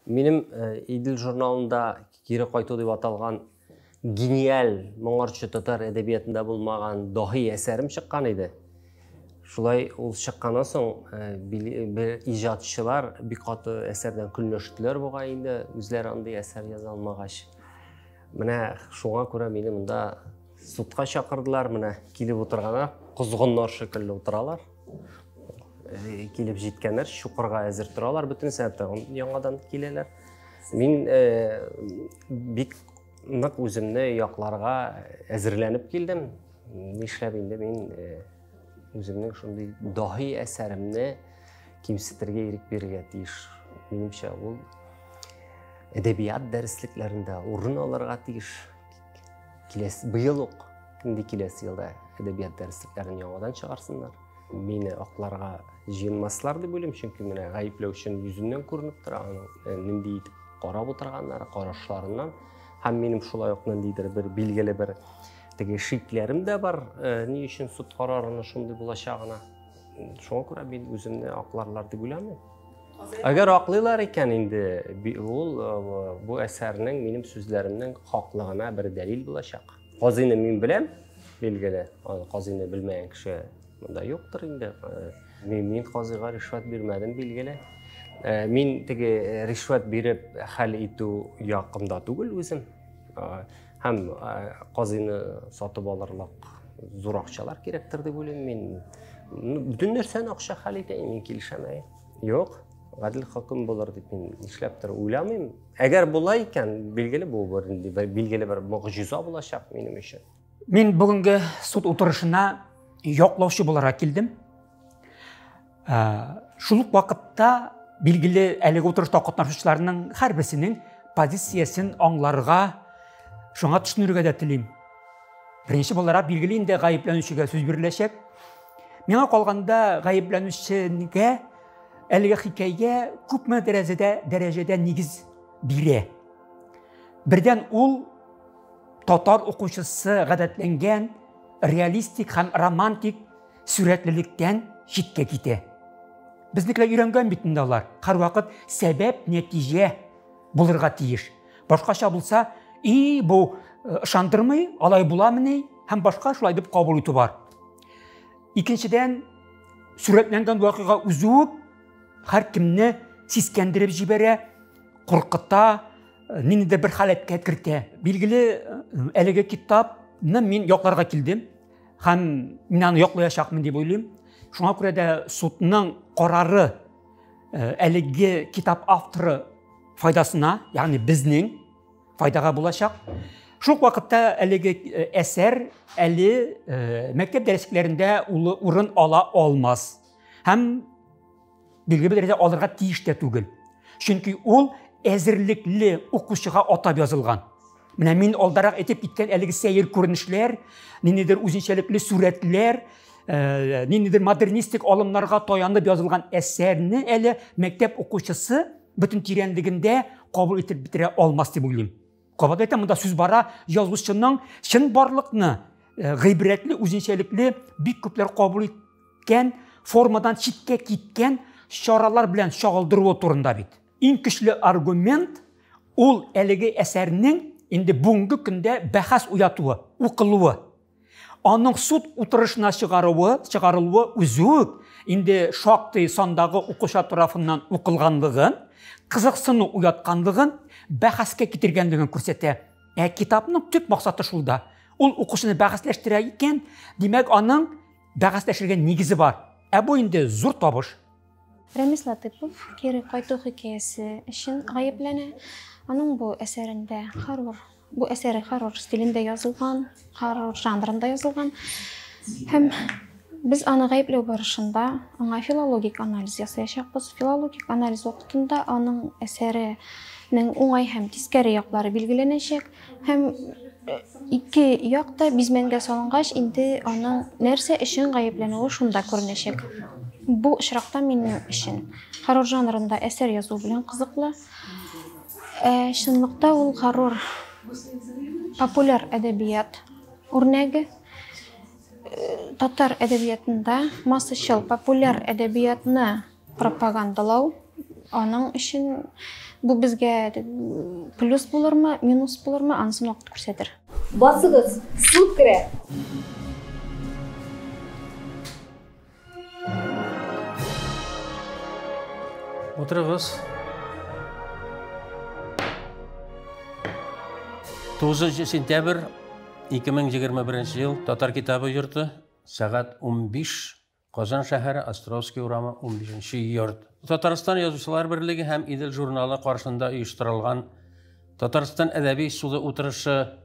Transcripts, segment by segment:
Минем Идел журналында Кире кайту дип аталган гениаль, моңарчы татар әдәбиятында булмаган даһи әсәрем чыккан иде. Шулай ул чыкканнан соң бер иҗатчылар бик каты әсәрдән көнләштеләр бугай инде, үзләре андый әсәр яза алмагач. Менә шуңа күрә мине монда судка чакырдылар, менә килеп утырганнар, козгыннар шикелле утыралар. Килеп җиткәннәр, чукырга әзер торалар, бөтен сәбәптән яңадан киләләр. Мин бик нык үземне якларга әзерләнеп килдем. Нишләп инде мин үземнең шундый даһи әсәремне кимсетергә ирек бирергә тиеш? Минемчә, ул әдәбият дәреслекләрендә урын алырга тиеш. Киләсе, быел ук, инде киләсе елда әдәбият дәреслекләрен яңадан чыгарсыннар. Мине акларга җыенмаслар дип уйлыйм, чөнки менә гаепләүченең йөзеннән күренеп тора, аның нинди итеп карап утырганнары, карашларыннан. Һәм минем шулай ук ниндидер бер билгеле бер теге шикләрем дә бар, ни өчен суд карарының шундый булачагына. Шуңа күрә мин үземне акларлар дип уйламыйм. Әгәр аклыйлар икән инде, ул бу әсәрнең, минем сүзләремнең хаклыгына бер дәлил булачак. Казыйны мин беләм, билгеле, аны казыйны белмәгән кеше монда юктыр инде. Мин казыйга ришвәт бирмәдем, билгеле. Мин теге ришвәт биреп хәл итү якында түгел үзем. Һәм казыйны сатып алырлык зур акчалар кирәктер дип уйлыйм мин. Бөтен нәрсәне акча хәл итә, мин килешәм. Юк, гадел хөкем булыр дип мин нишләптер уйламыйм. Әгәр була икән, билгеле бу бер инде бер билгеле бер могҗиза булачак минем өчен. Мин бүгенге суд утырышына яклаучы буларак килдем. Шул ук вакытта билгеле әлеге утырышта катнашучыларның һәрберсенең позициясен аңларга, шуңа төшенергә дә телим. Беренче буларак билгеле инде гаепләнүчегә сүз биреләчәк. Миңа калганда гаепләнүчегә әлеге хикәя күпме дәрәҗәдә нигез бирә. Бердән ул татар укучысы гадәтләнгән реалистик һәм романтик сурәтлелектән читкә китә. Безнекеләр өйрәнгән бит инде алар. Һәрвакыт сәбәп, нәтиҗә булырга тиеш. Башкача булса, и бу ышандырмый, алай буламыни һәм башка шулай дип кабул итү бар. Икенчедән, сурәтләнгән вакыйга үзе үк һәркемне сискәндереп җибәрә, куркыта, ниндидер бер халәткә кертә. Билгеле, әлеге китапны мин якларга килдем һәм мин аны яклаячакмын дип уйлыйм. Шуңа күрә дә судның карары әлеге китап авторы файдасына, ягъни безнең файдага булачак. Шул ук вакытта әлеге әсәр әле мәктәп дәреслекләрендә урын ала алмас һәм билгеле бер дәрәҗәдә алырга тиеш тә түгел. Чөнки ул әзерлекле укучыга атап язылган. Менә мин алдарак әйтеп киткән әлеге сәер күренешләр, ниндидер үзенчәлекле сурәтләр, ниндидер модернистик алымнарга таянып язылган әсәрне әле мәктәп укучысы бөтен тирәнлегендә кабул итеп бетерә алмас дип уйлыйм. Кабат әйтәм, монда сүз бара язучының чынбарлыкны гыйбрәтле, үзенчәлекле бик күпләр кабул иткән формадан читкә киткән чаралар белән чагылдыруы турында бит. Иң көчле аргумент ул әлеге әсәрнең инде бүгенге көндә бәхәс уятуы, укылуы. Аның суд утырышына чыгаруы, чыгарылуы үзе үк инде шактый сандагы укучылар тарафыннан укылганлыгын, кызыксыну уятканлыгын, бәхәскә китергәнлеген күрсәтә. Ә китапның төп максаты шулда. Ул укучыны бәхәсләштерә икән, димәк, аның бәхәсләшергә нигезе бар. Ә бу инде зур табыш. Рәмис Латыпов Кире кайту хикәясе өчен гаепләнә. Аның бу әсәрендә хоррор, бу әсәре хоррор стилендә язылган, хоррор жанрында язылган. Һәм без аны гаепләү барышында аңа филологик анализ ясаячакбыз. Филологик анализ вакытында аның әсәренең уңай һәм тискәре яклары билгеләнәчәк. Һәм ике як та бизмәнгә салынгач, инде аның нәрсә өчен гаепләнүе шунда күренәчәк. Бу очракта минем өчен хоррор жанрында әсәр язу белән кызыклы. Ә чынлыкта ул хоррор популяр әдәбият үрнәге. Татар әдәбиятында массачыл популяр әдәбиятны пропагандалау Аның өчен бу безгә плюс булырмы, минус булырмы, анысын вакыт күрсәтер. Басыгыз, суд керә! Утырыгыз. 9 сентябрь 2021 ел Татар китабы йорты, сәгать 15, Казан шәһәре, Островский урамы, 15 йорт. Татарстан Язучылар берлеге һәм Идел журналы каршында оештырылган Татарстан әдәби суды утырышы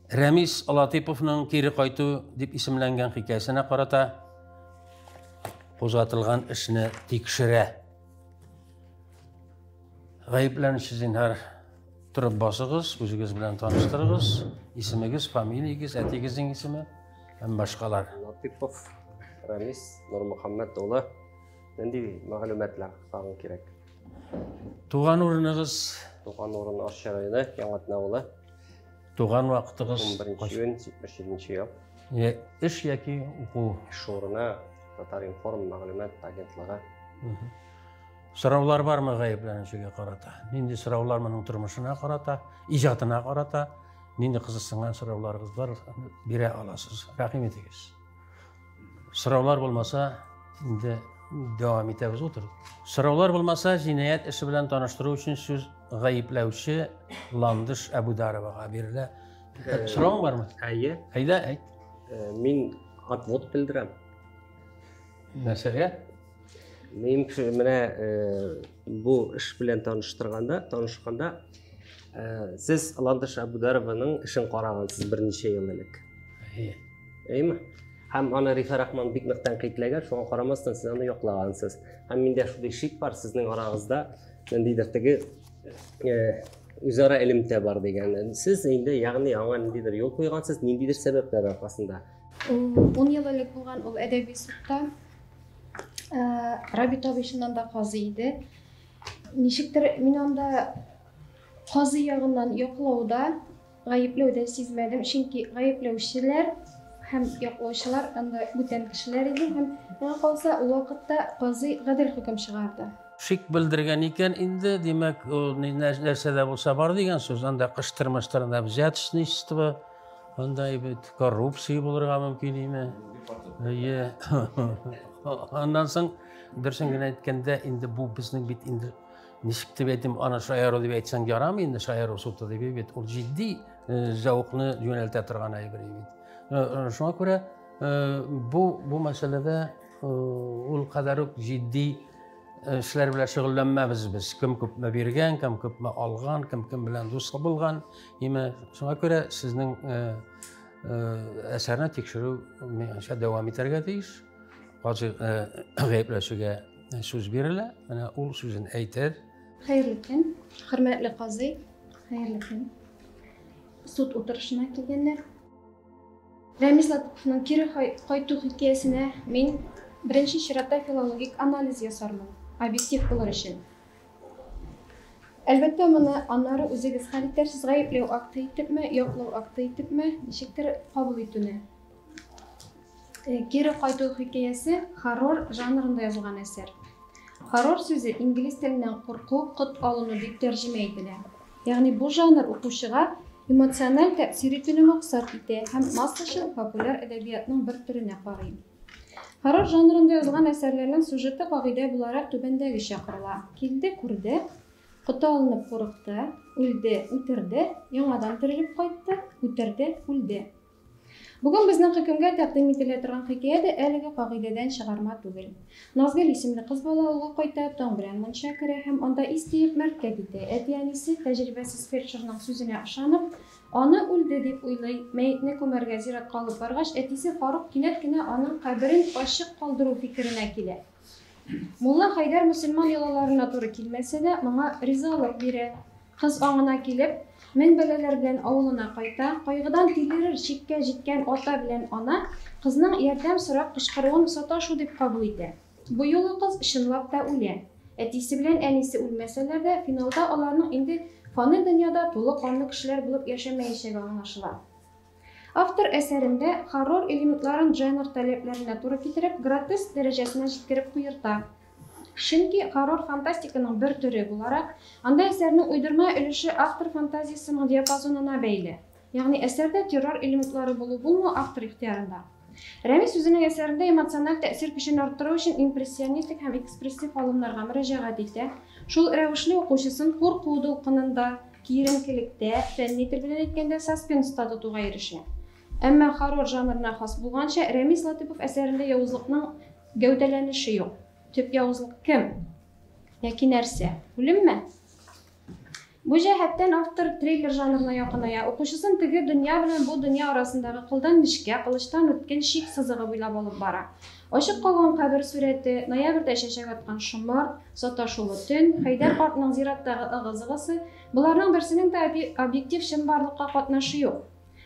Рәмис Латыйповның Кире кайту дип исемләнгән хикәясенә карата кузгатылган эшне тикшерә. Гаепләнүче, зинһар, торып басыгыз, үзегез белән таныштырыгыз, исемегез, фамилиягез, әтигезнең исеме һәм башкалар. Латыйпов Рәмис Нурмөхәммәт улы, нинди мәгълүматлар тагын кирәк? Туган урыныгыз? Туган урын Арча районы, Яңа Атна авылы. Туган вакытыгыз? 11 июнь 77 ел. Эш яки уку? Эш урыны Татар-информ мәгълүмат агентлыгы. Сораулар бармы гаепләнүчегә карата? Нинди сораулар моның тормышына карата, иҗатына карата? Нинди кызыксынган сорауларыгыз бар, бирә аласыз. Рәхим итегез. Сораулар булмаса, инде дәвам итәбез утыр. Сораулар булмаса, җинаять эше белән таныштыру өчен сүз гаепләүче Ландыш Әбүдаровага бирелә. Сорауың бармы? Әйе. Әйдә, әйт. Мин отвод белдерәм. Нәрсәгә? Мин менә бу эш белән таныштырганда, танышканда, сез Ландыш Әбүдарованың эшен карагансыз берничә ел элек. Әйе. Әйеме? Һәм аны Рифа Рахман бик нык тәнкыйтьләгән, шуңа карамастан сез аны яклагансыз. Һәм миндә шундый шик бар, сезнең арагызда ниндидер теге үзара элемтә бар дигән. Сез инде, ягъни аңа ниндидер юл куйгансыз, ниндидер сәбәпләр аркасында. Ул 10 ел элек булган ул әдәби судта Рабит абый чыннан да казый иде. Ничектер мин анда казый ягыннан яклауда, гаепләү дә сизмәдем, чөнки гаепләүчеләр һәм яклаучылар анда бүтән кешеләр иде һәм миңа калса, ул вакытта казый гадел хөкем чыгарды. Шик белдергән икән инде, димәк, ул нәрсә дә булса бар дигән сүз. Анда кыштырмыштырында взяточничество, анда бит коррупция булырга мөмкин име. Әйе. Аннан соң, дөресен генә әйткәндә, инде бу безнең бит инде ничек дип әйтим, аны шаяру дип әйтсәң ярамый инде, шаяру суты дип бит, ул җитди зәвыкны юнәлтә торган әйбер бит. Шуңа күрә бу мәсьәләдә ул кадәр үк җитди эшләр белән шөгыльләнмәбез без. Кем күпме биргән, кем күпме алган, кем кем белән дус булган. Име, шуңа күрә сезнең әсәрне тикшерү миңа дәвам итәргә тиеш. Казый гаепләүчегә сүз бирелә, менә ул сүзен әйтер. Хәерле көн, хөрмәтле казый, хәерле көн. Суд утырышына килгәннәр. Рәмис Латыповның кире кайту хикәясенә мин беренче чиратта филологик анализ ясармын, объектив булыр өчен. Әлбәттә, моны аннары үзегез хәл итәрсез, гаепләү акты итепме, яклау акты итепме, ничектер кабул итүне. Кире кайту хикәясе хоррор жанрында язылган әсәр. Хоррор сүзе инглиз теленнән курку, кот алыну дип тәрҗемә ителә. Ягъни бу жанр укучыга эмоциональ тәэсир итүне максат итә һәм массачыл популяр әдәбиятның бер төренә карый. Хоррор жанрында язылган әсәрләрнең сюжеты кагыйдә буларак түбәндәгечә корыла. Килде, күрде, коты алынып курыкты, үлде, үтерде, яңадан терелеп кайтты, үтерде, үлде. Бүген безнең хөкемгә тәкъдим ителә торган хикәя дә әлеге кагыйдәдән чыгарма түгел. Назгөл исемле кыз бала авылга кайта, таң белән мунча керә һәм анда ис тиеп мәрткә китә. Әти-әнисе тәҗрибәсез фельдшерның сүзенә ышанып, аны үлде дип уйлый. Мәетне күмәргә зиратка алып баргач, әтисе Фарук кинәт кенә аның каберен ачык калдыру фикеренә килә. Мулла Хәйдәр мөселман йолаларына туры килмәсә дә, моңа ризалык бирә. Кыз аңына килеп, мең бәлаләр белән авылына кайта. Кайгыдан тилерер чиккә җиткән ата белән ана кызның ярдәм сорап кычкыруын саташу дип кабул итә. Бу юлы кыз чынлап та үлә. Әтисе белән әнисе үлмәсәләр дә, финалда аларның инде фани дөньяда тулы канлы кешеләр булып яшәмәячәге аңлашыла. Автор әсәрендә хоррор элементларын жанр таләпләренә туры китереп, гротеск дәрәҗәсенә җиткереп куерта. Чөнки хоррор фантастиканың бер төре буларак, анда әсәрнең уйдырма өлеше автор фантазиясенең диапазонына бәйле. Ягъни әсәрдә террор элементлары булу-булмау автор ихтыярында. Рәмис үзенең әсәрендә эмоциональ тәэсир көчен арттыру өчен импрессионистик һәм экспрессив алымнарга мөрәҗәгать итә. Шул рәвешле укучысын курку дулкынында, киеренкелектә, фәнни тел белән әйткәндә, саспенста тотуга ирешә. Әмма хоррор жанрына хас булганча, Рәмис Латыйпов әсәрендә явызлыкның гәүдәләнеше юк. Төп явызлык кем? Яки нәрсә? Үлемме? Бу җәһәттән автор триллер жанрына якыная, укучысын теге дөнья белән бу дөнья арасындагы кылдан нечкә, кылычтан үткен чик сызыгы буйлап алып бара. Ачык калган кабер сурәте, ноябрьдә чәчәк аткан шомырт, саташулы төн, Хәйдәр картның зираттагы ыгы-зыгысы, боларның берсенең дә объектив чынбарлыкка катнашы юк.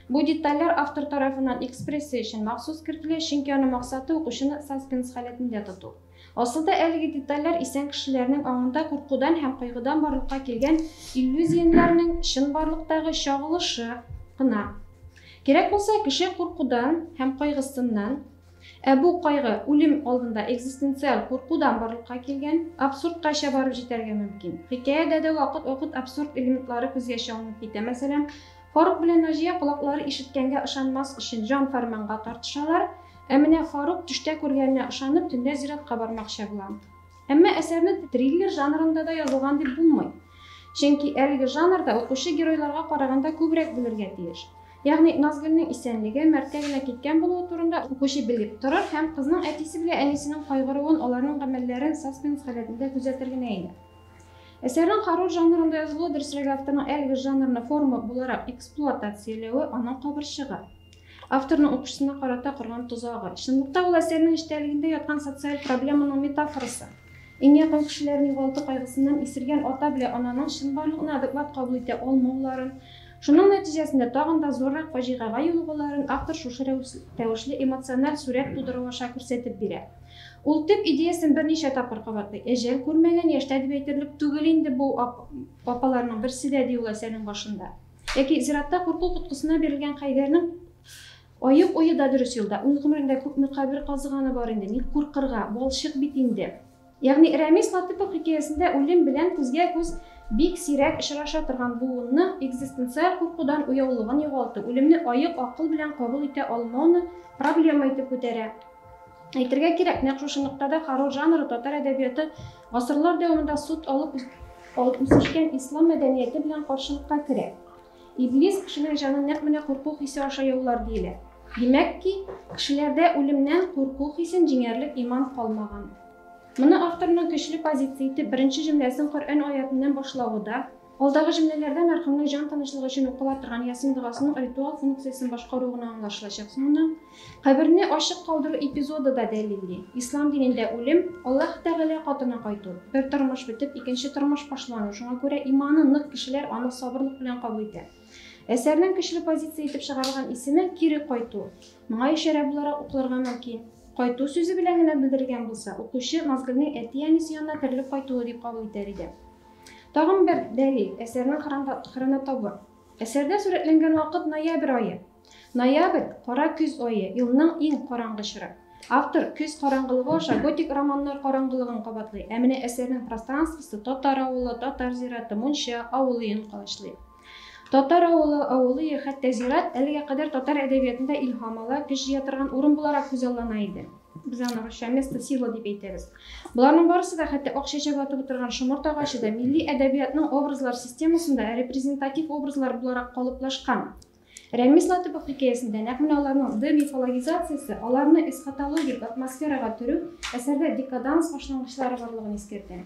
Бу детальләр автор тарафыннан экспрессия өчен махсус кертелә, чөнки аның максаты укучыны саспенс халәтендә тоту. Асылда әлеге детальләр исән кешеләрнең аңында куркудан һәм кайгыдан барлыкка килгән иллюзияннәрнең чынбарлыктагы чагылышы гына. Кирәк булса, кеше куркудан һәм кайгысыннан, ә бу кайгы үлем алдында экзистенциаль куркудан барлыкка килгән, абсурдкача барып җитәргә мөмкин. Хикәядә дә вакыт-вакыт абсурд элементлары күзгә чалынып китә. Мәсәлән, Фарук белән Наҗия колаклары ишеткәнгә ышанмас өчен җан-фәрманга тартышалар, ә менә Фарук төштә күргәненә ышанып, төнлә зиратка бармакчы була. Әмма әсәрне триллер жанрында да язылган дип булмый. Чөнки әлеге жанрда укучы геройларга караганда күбрәк белергә тиеш. Ягъни Назгөлнең исәнлеге, мәрткә генә киткән булуы турында укучы белеп торыр һәм кызның әтисе белән әнисенең кайгыруын, аларның гамәлләрен саспенс халәтендә күзәтер генә иде. Әсәрнең хоррор жанрында язылуы, дөресрәге авторның әлеге жанрны форма буларак эксплуатацияләве аның кабырчыгы. Авторның укучысына карата корган тозагы. Чынлыкта ул әсәрнең эчтәлегендә яткан социаль проблеманың метафорасы. Иң якын кешеләрен югалту кайгысыннан исергән ата белән ананың чынбарлыкны адекват кабул итә алмауларын, шуның нәтиҗәсендә тагын да зуррак фаҗигагә юлыгуларын автор шушы рәвешле эмоциональ сурәт тудыру аша күрсәтеп бирә. Ул төп идеясен берничә тапкыр кабатлый. Әҗәл күрмәгән яшьтә дип әйтерлек түгел инде бу апаларның берсе дә, ди ул әсәрнең башында. Яки зиратта курку коткысына бирелгән Хәйдәрнең аек уе да дөрес юлда. Үз гомерендә күпме кабер казыганы бар инде, ник куркырга, балчык бит инде. Ягъни Рәмис Латыпов хикәясендә үлем белән күзгә-күз бик сирәк очраша торган буынны экзистенциаль куркудан уяулыгын югалту, үлемне аек акыл белән кабул итә алмауны проблема итеп күтәрә. Әйтергә кирәк, нәкъ шушы ноктада хоррор жанры татар әдәбияты гасырлар дәвамында суд алып алып үсешкән ислам мәдәнияте белән каршылыкка керә. Иблис кешенең җанын нәкъ менә курку хисе аша яулар диелә. Димәк ки, кешеләрдә үлемнән курку хисен җиңәрлек иман калмаган. Моны авторның көчле позиция итеп беренче җөмләсен Коръән аятыннан башлавы да, Алдагы җөмләләрдә мәрхүмнең җан тынычлыгы өчен укыла торган Ясин догасының ритуал функциясен башкаруы гына аңлашылачак соңыннан. Каберне ачык калдыру эпизоды да дәлилли. Ислам динендә үлем, Аллаһ Тәгалә катына кайту, бер тормыш бетеп, икенче тормыш башлану, шуңа күрә иманы нык кешеләр аны сабырлык белән кабул итә. Әсәрнең көчле позиция итеп чыгарылган исеме Кире кайту. Моңа ишарә буларак укылырга мөмкин. Кайту сүзе белән генә белдерелгән булса, укучы Назгөлнең әти-әнисе янына терелеп кайтуы дип кабул итәр иде. Тагын бер дәлил, әсәрнең хронотобы. Әсәрдә сурәтләнгән вакыт ноябрь ае. Ноябрь, кара көз ае, елның иң караңгы чоры. Автор көз караңгылыгы аша готик романнар караңгылыгын кабатлый, ә менә әсәрнең пространствосы татар авылы, татар зираты, мунча, авыл өен колачлый. Татар авылы, авыл өе, хәтта зират әлегә кадәр татар әдәбиятында илһам ала, көч җыя торган урын буларак күзаллана иде. Без аны русча место силы дип әйтәбез. Боларның барысы да хәтта ак чәчәк атып утырган шомырт агачы да милли әдәбиятның образлар системасында репрезентатив образлар буларак калыплашкан. Рәмис Латыпов хикәясендә нәкъ менә аларның демифологизациясе, аларны эсхатологик атмосферага төрү әсәрдә декаданс башлангычлары барлыгын искәртә.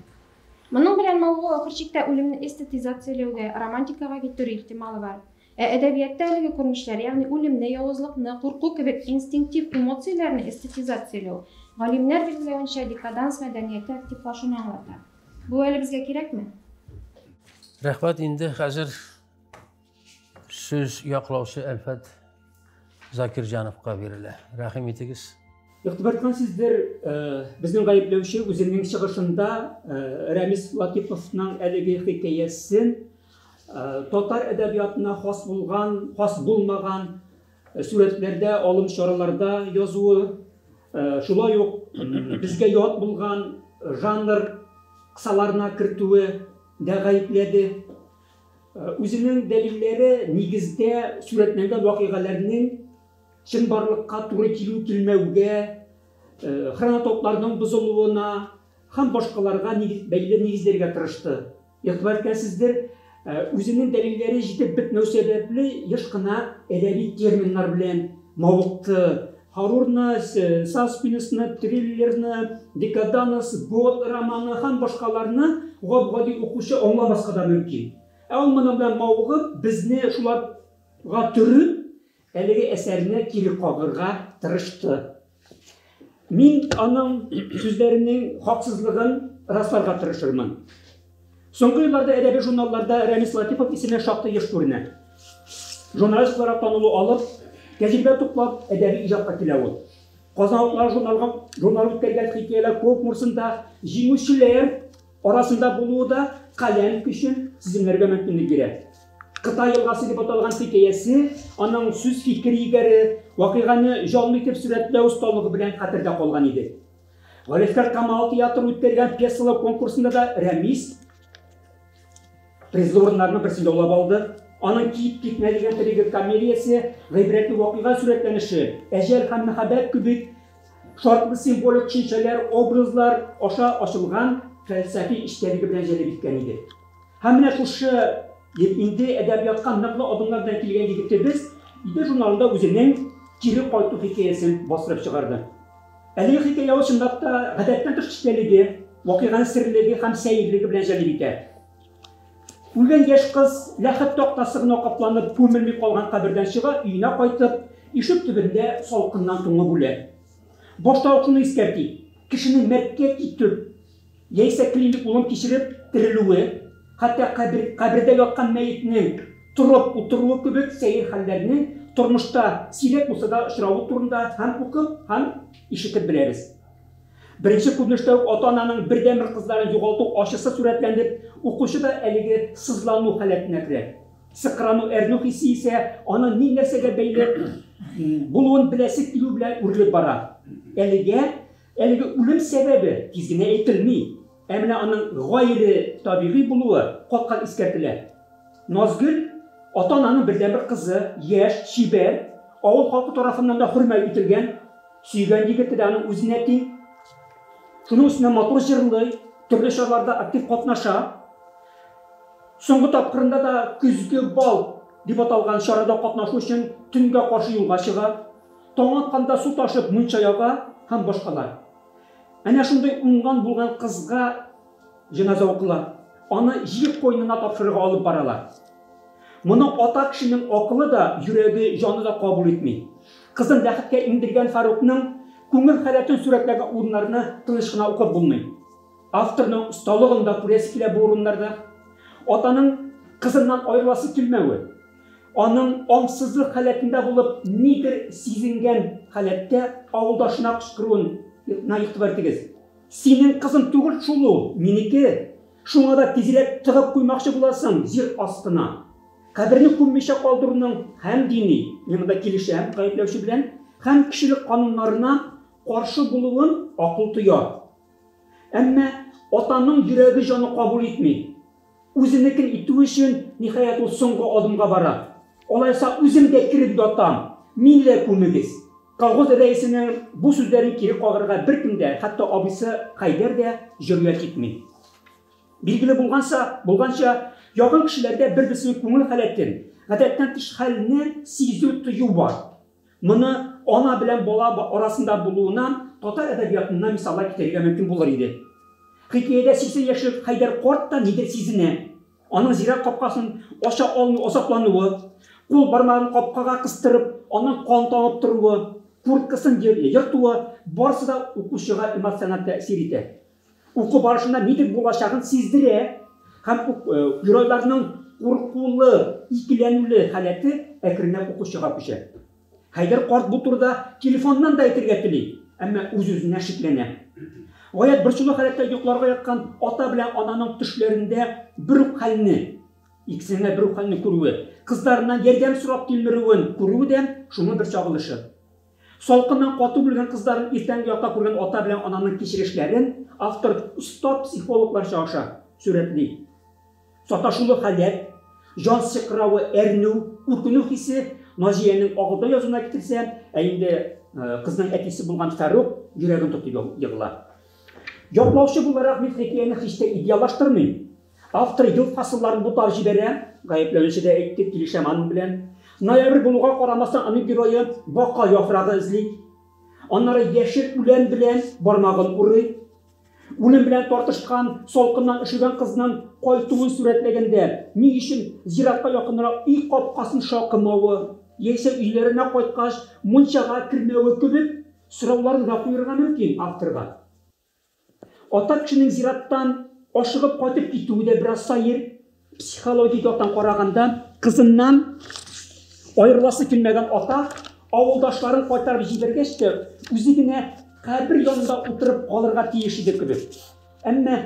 Моның белән мавыгу ахыр чиктә үлемне эстетизацияләүгә, романтикага китерү ихтималы бар. Ә әдәбиятта әлеге күренешләр, ягъни үлемне, явызлыкны, курку кебек инстинктив эмоцияләрне эстетизацияләү, галимнәр билгеләвенчә, декаданс мәдәнияте активлашуны аңлата. Бу әле безгә кирәкме? Рәхмәт, инде хәзер сүз яклаучы Әлфәт Закирҗановка бирелә. Рәхим итегез. Игътибар иткәнсездер, безнең гаепләүче үзенең чыгышында Рәмис Латиповның әлеге хикәясен татар әдәбиятына хас булган, хас булмаган сурәтләрдә, алым чараларда язуы, шулай ук безгә ят булган жанр кысаларына кертүе дә гаепләде. Үзенең дәлилләре нигездә сурәтләнгән вакыйгаларның чынбарлыкка туры килү-килмәүгә, хронотопларның бозылуына һәм башкаларга бәйле нигезләргә тырышты. Игътибар иткәнсездер, үзенең дәлилләре җитеп бетмәү сәбәпле, еш кына әдәби терминнар белән мавыкты. Хоррорны, саспенсны, триллерны, декаданс, гот романы һәм башкаларны гап-гади укучы аңламаска да мөмкин. Ә ул моның белән мавыгып, безне шуларга төреп, әлеге әсәрне кире кагырга тырышты. Мин аның сүзләренең хаксызлыгын расларга тырышырмын. Соңгы елларда әдәби журналларда Рәмис Латипов исеме шактый еш күренә. Журналист буларак танылу алып, тәҗрибә туплап, әдәби иҗатка килә ул. Казан утлары журналга журнал үткәргән хикәяләр конкурсында җиңүчеләр арасында булуы да каләм көчен сиземләргә мөмкинлек бирә. Кытай елгасы дип аталган хикәясе аның сүз-фикер егәре, вакыйганы җанлы итеп сурәтләү осталыгы белән хәтердә калган иде. Галиәсгар Камал театры үткәргән пьесалар конкурсында да Рәмис призлы урыннарның берсен яулап алды. Аның Кит китмә дигән трагикомедиясе, гыйбрәтле вакыйга сурәтләнеше, әҗәл һәм мәхәббәт кебек шартлы символик төшенчәләр, образлар аша ачылган фәлсәфи эчтәлеге белән җәлеп иткән иде. Һәм менә шушы инде әдәбиятка ныклы адымнар белән килгән егетебез Идел журналында үзенең Кире кайту хикәясен бастырып чыгарды. Әлеге хикәя ул чынлап та гадәттән тыш эчтәлеге, вакыйганың серлеге һәм сәерлеге белән җәлеп итә. Үлгән яшь кыз ләхет тактасы гына капланып күмелми калган кабердән чыга, өенә кайтып, ишек төбендә салкыннан туңып үлә. Башта ук шуны искәртик, кешенең мәрткә китеп, яисә клиник үлем кичереп терелүе, хәтта кабер, кабердә яткан мәетнең торып утыруы кебек сәер хәлләрнең тормышта сирәк булса да очравы турында һәм укып, һәм ишетеп беләбез. Беренче күренештә үк ата-ананың бердәнбер кызларын югалту ачысы сурәтләнеп, укучы да әлеге сызлану халәтенә керә. Сыкрану, әрнү хисе исә аның ни нәрсәгә бәйле булуын беләсе килү белән үрелеп бара. Әлегә әлеге үлем сәбәбе тиз генә әйтелми, ә менә аның гайре табигый булуы кат-кат искәртелә. Назгөл, ата-ананың бердәнбер кызы, яшь, чибәр, авыл халкы тарафыннан да хөрмәт ителгән, сөйгән егете дә аның үзенә тиң. Шуның өстенә матур җырлый, төрле чараларда актив катнаша. Соңгы тапкырында да Көзге бал дип аталган чарада катнашу өчен төнгә каршы юлга чыга, таң атканда су ташып мунча яга һәм башкалар. Әнә шундый уңган-булган кызга җеназа укыла, аны җир куенына тапшырырга алып баралар. Моны ата кешенең акылы да, йөрәге, җаны да кабул итми. Кызын ләхеткә иңдергән Фарукның күңел халәтен сурәтләгән урыннарны тыныч кына укып булмый. Авторның осталыгын да күрәсе килә бу урыннарда. Атаның кызыннан аерыласы килмәве, аның аңсызлык халәтендә булып, нидер сизенгән халәттә авылдашына кычкыруын на игътибар итегез. Синең кызың түгел шул ул, минеке. Шуңа да тизрәк тыгып куймакчы буласың җир астына. Каберне күммичә калдыруның һәм дини, мин монда килешәм гаепләүче белән, һәм кешелек кануннарына каршы булуын акыл тоя. Әмма атаның йөрәге җаны кабул итми. Үзенекен итү өчен, ниһаять, ул соңгы адымга бара. Алайса үзем дә кереп ятам, мине дә күмегез. Колхоз рәисенең бу сүзләрен кире кагырга беркем дә, хәтта абыйсы Хәйдәр дә җөрьәт итми. Билгеле булганча, булганча, якын кешеләрдә бер-берсенең күңел халәтен, гадәттән тыш хәлне сизү, тою бар. Моны ана белән бала арасында булуына татар әдәбиятыннан мисаллар китерергә мөмкин булыр иде. Хикәядә 80 яшьлек Хәйдәр карт та нидер сизенә. Аның зират капкасын ача алмый азаплануы, кул бармагын капкага кыстырып, аннан кан тамып торуы, курткасын ертуы, барысы да укучыга эмоциональ тәэсир итә. Уку барышында нидер булачагын сиздерә һәм геройларның куркулы, икеләнүле халәте әкренләп укучыга күчә. Хәйдәр карт бу турыда телефоннан да әйтергә тели, әмма үз-үзенә шикләнә. Гаять борчулы халәттә йокларга яткан ата белән ананың төшләрендә бер үк хәлне, икесенең дә бер үк хәлне күрүе, кызларыннан ярдәм сорап тилмерүен күрүе дә шуның бер чагылышы. Салкыннан кату бүлгән кызларын иртәнге якта күргән ата белән ананың кичерешләрен автор оста психологларча аша сурәтли. Саташулы халәт, җан сыкравы, әрнү, үкенү хисе Наҗиянең акылдан язуына китерсә, ә инде кызның әтисе булган Фәрук йөрәген тотып егыла. Яклаучы буларак мин хикәяне һич тә идеаллаштырмыйм. Автор ел фасылларын бутап җибәрә, гаепләнүче дә әйтте, килешәм аның белән. Ноябрь булуга карамастан, аның герое бака яфрагы эзли. Аннары яшел үлән белән бармагын урый. Үлем белән тартышкан, салкыннан өшегән кызның кайтуын сурәтләгәндә, ни өчен зиратка якынрак өй капкасын шакымавы, яисә өйләренә кайткач мунчага кермәве кебек сорауларны да куерга мөмкин авторга. Ата кешенең зираттан ашыгып кайтып китүе дә бераз сәер. Психологик яктан караганда, кызыннан аерыласы килмәгән ата авылдашларын кайтарып җибәргәч тә, үзе генә кабер янында утырып калырга тиеш иде кебек. Әмма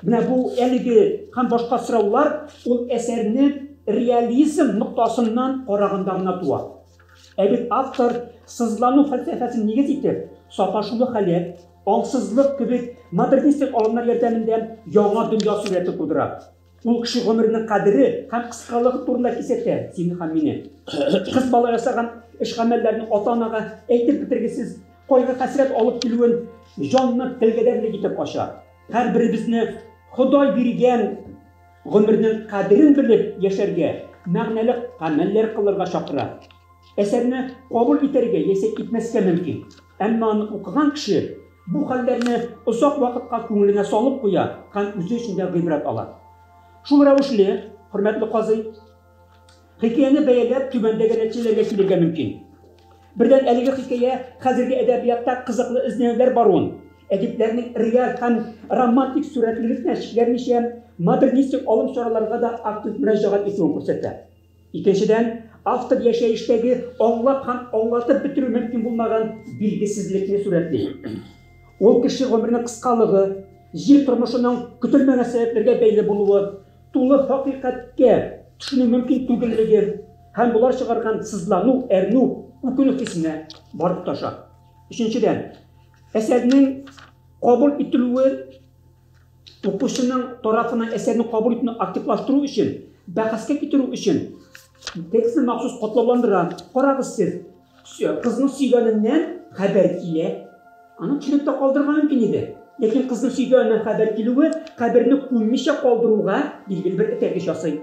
менә бу әлеге һәм башка сораулар ул әсәрне реализм ноктасыннан караганда гына туа. Ә бит автор сызлану фәлсәфәсен нигез итеп, саташулы халәт, аңсызлык кебек модернистик алымнар ярдәмендә яңа дөнья сурәте тудыра. Ул кеше гомеренең кадере һәм кыскалыгы турында кисәтә сине һәм мине. Кыз бала ясаган эш-гамәлләрнең ата-анага әйтеп бетергесез кайгы-хәсрәт алып килүен җанны телгәдәрлек итеп ача. Һәрберебезне Ходай биргән гомернең кадерен белеп яшәргә, мәгънәле гамәлләр кылырга чакыра. Әсәрне кабул итәргә яисә итмәскә мөмкин. Әмма аны укыган кеше бу хәлләрне озак вакытка күңеленә салып куя һәм үзе өчен дә гыйбрәт ала. Шул рәвешле, хөрмәтле казый, хикәяне бәяләп түбәндәге нәтиҗәләргә килергә мөмкин. Бердән, әлеге хикәя хәзерге әдәбиятта кызыклы эзләнүләр баруын, әдипләрнең реаль һәм романтик сурәтлелекне чикләнмичә, модернистик алым-чараларга да актив мөрәҗәгать итүен күрсәтә. Икенчедән, автор яшәештәге аңлап һәм аңлатып бетерү мөмкин булмаган билгесезлекне сурәтли. Ул кеше гомеренең кыскалыгы, җир тормышының көтелмәгән сәбәпләргә бәйле булуы, тулы хакыйкатькә төшенү мөмкин түгеллеге һәм болар чыгарган сызлану, әрнү, үкенү хисенә барып тоташа. Өченчедән, әсәрнең кабул ителүе укучының тарафыннан әсәрне кабул итүне активлаштыру өчен, бәхәскә китерү өчен текстны махсус катлауландыра. Карагыз сез, кызның сөйгәненнән хәбәр килә. Аны төшереп тә калдырырга мөмкин иде. Ләкин кызның сөйгәненнән хәбәр килүе каберне күммичә калдыруга билгеле бер этәргеч ясый.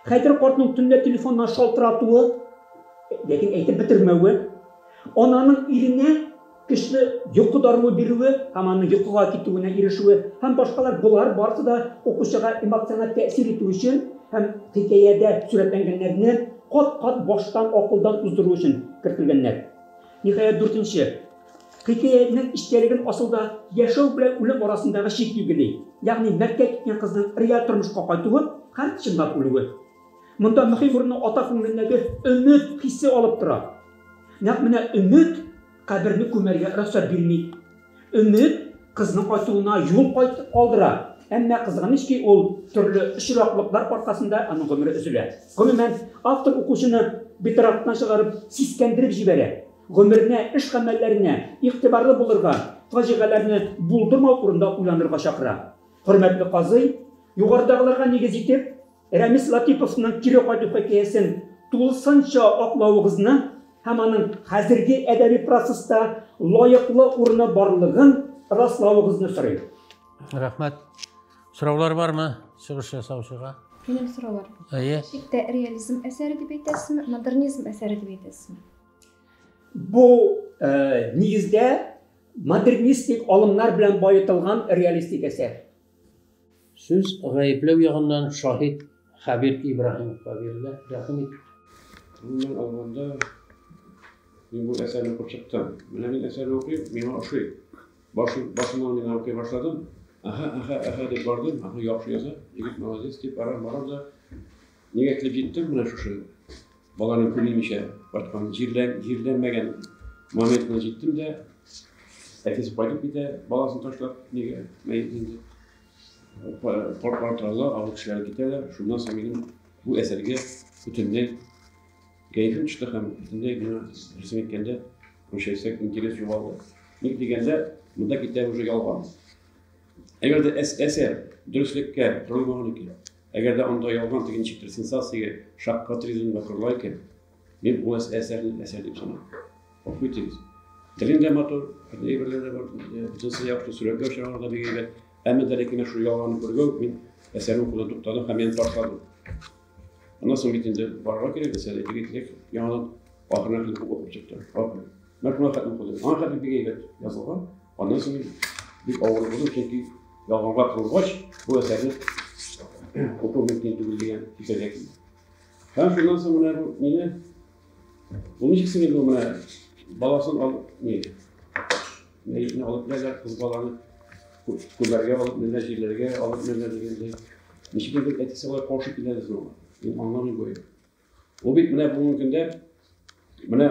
Хәйдәр картның төнлә телефоннан шалтыратуы, ләкин әйтеп бетермәве, ананың иренә көчле йокы даруы бирүе һәм аның йокыга китүенә ирешүе һәм башкалар болар барысы да укучыга эмоциональ тәэсир итү өчен һәм хикәядә сурәтләнгәннәрне кат-кат баштан акылдан уздыру өчен кертелгәннәр. Ниһаять, дүртенче. Хикәянең эчтәлеген асылда яшәү белән үлем арасындагы чик билгели, ягъни мәрткә киткән кызның реаль тормышка кайтуы һәм чынлап үлүе. Монда мөһим урынны ата күңелендәге өмет хисе алып тора. Нәкъ менә өмет каберне күмәргә рөхсәт бирми. Өмет кызның кайтуына юл калдыра. Әмма кызганыч ки, ул төрле очраклыклар аркасында аның гомере өзелә. Гомумән, автор укучыны битарафлыктан чыгарып, сискәндереп җибәрә. Гомеренә, эш-гамәлләренә игътибарлы булырга, фаҗигаләрне булдырмау турында уйланырга чакыра. Хөрмәтле казый, югарыдагыларга нигез итеп, Рәмис Латиповның Кире кайту хикәясен тулысынча аклавыгызны һәм аның хәзерге әдәби процесста лаеклы урыны барлыгын раславыгызны сорыйм. Рәхмәт. Сораулар бармы чыгыш ясаучыга? Минем сорау бар. Әйе. Чиктә реализм әсәре дип әйтәсезме, модернизм әсәре дип әйтәсезме? Бу э, нигездә модернистик алымнар белән баетылган реалистик әсәр. Сүз гаепләү ягыннан шаһит Хәбир Ибраһимовка бирелә. Рәхим ит. Гомумән алганда, мин бу әсәрне укып чыктым. Менә мин әсәрне укыйм, миңа ошый. Башы, башыннан мин укый башладым. Әһә, әһә, әһә дип бардым. Әһә, яхшы яза, егет молодец дип барам, барам да. Нигә килеп җиттем менә шушы баланы күрмичә кайткан, җирлән, җирләнмәгән моментына җиттем дә, әтисе кайтып китә, баласын ташлап, нигә, мәет инде. Картлар торалар, авыл кешеләре китәләр. Шуннан соң минем бу әсәргә бөтенләй кәефем төште һәм бөтенләй миңа, дөресен әйткәндә, Русча әйтсәк, интерес югалды. Ник дигәндә, монда китә уже ялган. Әгәр дә әсәр дөреслеккә корылмаган икән, әгәр дә анда ялган теге ничектер сенсациягә, шаккатыризмга корыла икән, мин бу әсәрне әсәр дип саныйм. Гафу итегез. Телең дә матур, бөтен әйберләр дә бар, бөтенесе яхшы, сурәтләү чаралары да бик әйбәт. Әмма дә ләкин шул ялганны күргән үк мин әсәрне укудан туктадым һәм мин ташладым. Аннан соң бит инде барырга кирәк, әсәрне әйтергә кирәк, яңадан ахырына хәтле укып чыктым. Ахыры. Менә шуңа хәтле укыдым. Аңа хәтле бик әйбәт язылган. Аннан соң бик авыр укыдым, чөнки ялганга корылгач, бу әсәрне уку мөмкин түгел дигән фикергә килдем. Һәм шуннан соң менә бу мине Ул ничек соң инде ул менә баласын алып, ни, мәетне алып киләләр, кыз баланы күмәргә алып менә җирләргә алып менә дигәндәй. Ничек инде әтисе алай каршы килә дә соң? Мин аңламыйм бу. Ул бит менә бүгенге көндә менә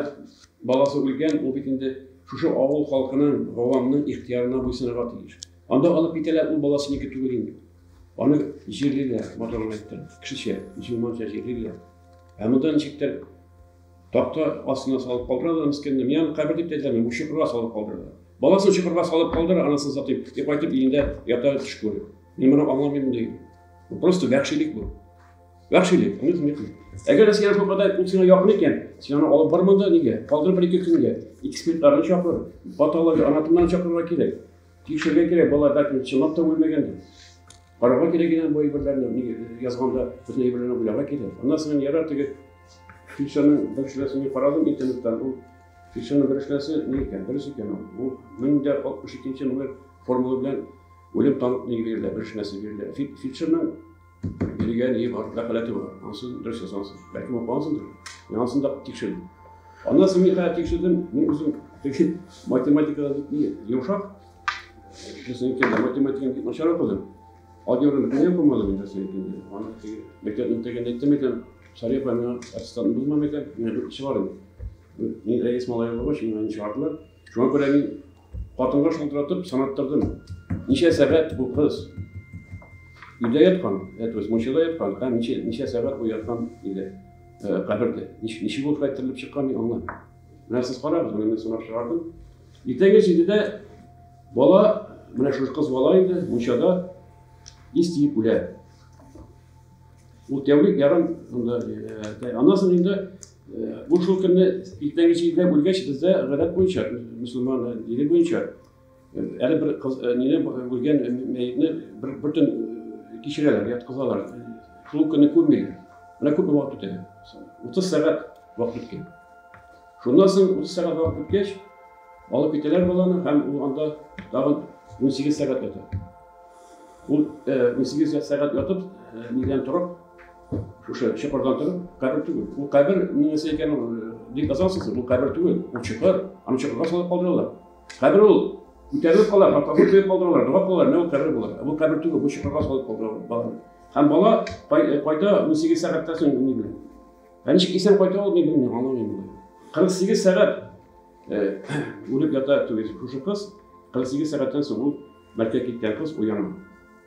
баласы үлгән, ул бит инде шушы авыл халкының, гавамның ихтыярына буйсынырга тиеш. Анда алып китәләр, ул баласыныкы түгел инде. Аны җирлиләр, матур гына иттереп, кешечә, мөселманча җирлиләр. Ә монда ничектер такта астына салып калдыралар мескенне. Мин аны кабер дип тә әйтәм, бу чокырга салып калдыралар. Баласын чокырга салып калдыра, анасын сатып, и кайтып өендә ята төш күреп. Мин моны аңламыйм ди. Бу просто вәхшилек бу. Вәхшилек, аңлыйсыңмы? Әгәр дә сиңа шул кадәр ул сиңа якын икән, син аны алып барма да нигә? Калдыр бер-ике көнгә. Экспертларны чакыр, патология, анатомнарны чакырырга кирәк. Тикшерергә кирәк, бала бәлки чынлап та үлмәгәндер. Карарга кирәк иде бу әйберләрне, нигә язганда бөтен әйберләрне уйларга кирәк. Аннан соң ярар теге фельдшерның бер эшләсен мин карадым интернеттан. Ул фельдшерның бер эшләсе ни икән, дөрес икән ул. Ул 1062 номер формула белән үлем танык ни бирелә, бер эшләсе бирелә. Фельдшерның биргән ни бар, вәкаләте бар. Ансын дөрес язгансың. Бәлки укыгансыңдыр. Мин анысын да тикшердем. Аннан соң мин хәзер тикшердем, мин үзем теге математикада бик ни, йомшак. Дөресен әйткәндә, математиканы бик начар укыдым. Алгебраны бөтенләй укымадым инде, дөресен әйткәндә. Аны теге мәктәпне бетергәндә әйттем икән, Сария апа миңа аттестатын бозмам икән, миңа бер эше бар инде. Мин рәис малае булгач, миңа инде чыгардылар. Шуңа күрә мин хатынга шалтыратып санаттырдым. Ничә сәгать бу кыз өйдә яткан, то есть мунчада яткан, һәм ничә, ничә сәгать бу яткан өйдә, кабердә. Ничек ул шулай терелеп чыккан, мин аңламыйм. Менә сез карагыз, менә мин санап чыгардым. Иртәнге җидедә бала, менә шушы кыз бала инде, мунчада ис тиеп үлә. Ул тәүлек ярым монда, аннан соң инде бу шул көнне иртәнге җидедә үлгәч, бездә гадәт буенча, мөселман дине буенча, әле бер кыз мине үлгән мәетне бер, бер төн кичерәләр, яткызалар. Шул көнне күрмиләр. Менә күпме вакыт үтә. 30 сәгать вакыт үткән. Шуннан соң 30 сәгать вакыт үткәч, алып китәләр баланы һәм ул анда тагын 18 сәгать ята. Ул 18 сәгать ятып, нидән торып, шушы чокырдан торып, кабер түгел. Ул кабер нәрсә икән ул, дип язасыз, ул кабер түгел, ул чокыр. Аны чокырга салып калдыралар. Кабер ул күтәрелеп кала, тактасын куеп калдыралар, дога кылалар, менә ул кабер була. Бу кабер түгел, бу чокырга салып калдыралар баланы. Һәм бала кайта 18 сәгатьтән соң ни белән. Ә ничек исән кайта ул, мин белмим, аңламыйм моны. 48 сәгать үлеп ята түгел шушы кыз, 48 сәгатьтән соң ул мәркә киткән кыз уяна.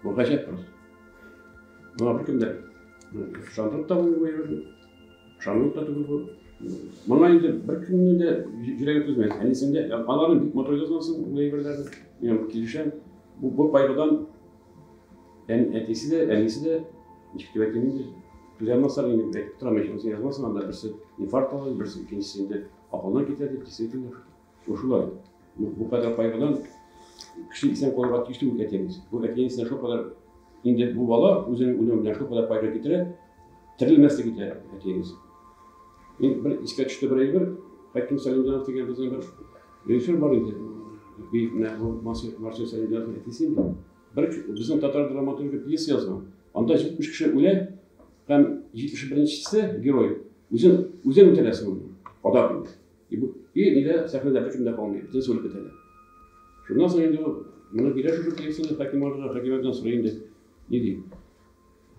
Бу гаҗәп просто. Моңа беркем дә ышандырып та булмый бу әйберне. Ышанырлык та түгел бу. Моңа инде беркемнең дә йөрәге түзмәс. Әнисен дә, аларны бик матур язгансың бу әйберләрне. Мин килешәм. Бу, бу кайгыдан әтисе дә, әнисе дә, ничек дип әйтим инде, түзә алмаслар инде, әйтеп торам, син язмасың анда, берсе инфаркт ала, берсе икенчесе инде акылдан китә дип, действительно. Бу шулай. Бу кадәр кайгыдан кеше исән калырга тиеш түгел әти-әнисе. Бу әти-әнисенә шулкадәр инде бу бала үзенең үлеме белән шулкадәр кайгы китерә, терелмәслек итә әти-әнисе. Мин бер искә төште бер әйбер. Хәким Сәлимҗанов дигән безнең бер режиссер бар иде. Бик менә бу Марсель Сәлимҗановның әтисе инде. Бер безнең татар драматургы пьеса язган. Анда 70 кеше үлә һәм 71-нчесе герой үзен үзен үтерә соң. Адак инде. И бу и нидә сәхнәдә беркем дә калмый, бөтенесе үлеп бетәләр. Шуннан соң инде ул моны бирә шушы пьесаны Хәким абыйга, Хәким абыйдан сорый инде, ни ди?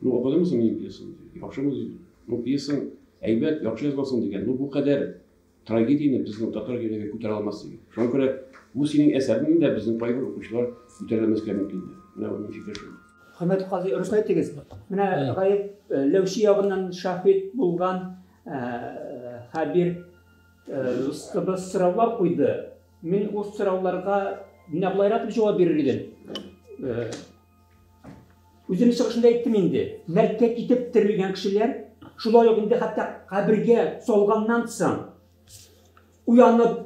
Ну, укыдыңмы соң минем пьесаны? Яхшымы ди. Ну, пьесаң әйбәт, яхшы язгансың дигән. Ну, бу кадәр трагедияне безнең татар йөрәге күтәрә алмас дигән. Шуңа күрә бу синең әсәреңне дә безнең кайбер укучылар күтәрә алмаска мөмкин. Менә бу минем фикер шул. Хөрмәтле казый, рөхсәт итегез. Менә гаепләүче ягыннан шаһит булган Хәбир. Дустыбыз сораулар куйды. Мин ул сорауларга менә болайрак дип җавап бирер идем. Үземнең чыгышымда әйттем инде. Мәрткә китеп терелгән кешеләр, шулай ук инде хәтта кабергә салганнан соң уянып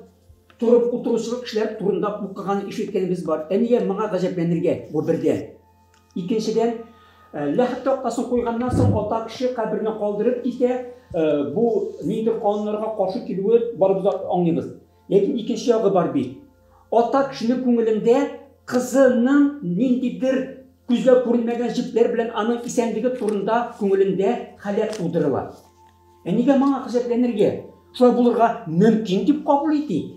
торып утыручы кешеләр турында укыган, ишеткәнебез бар. Ә нигә моңа гаҗәпләнергә? Бу бердән. Икенчедән, ләхет тактасын куйганнан соң ата кеше каберне калдырып китә. Бу ниндидер кануннарга каршы килүе барыбыз да аңлыйбыз. Ләкин икенче ягы бар бит. Ата кешенең күңелендә кызының ниндидер күзгә күренмәгән җепләр белән аның исәнлеге турында күңелендә халәт тудырыла. Ә нигә моңа гаҗәпләнергә? Шулай булырга мөмкин дип кабул итик.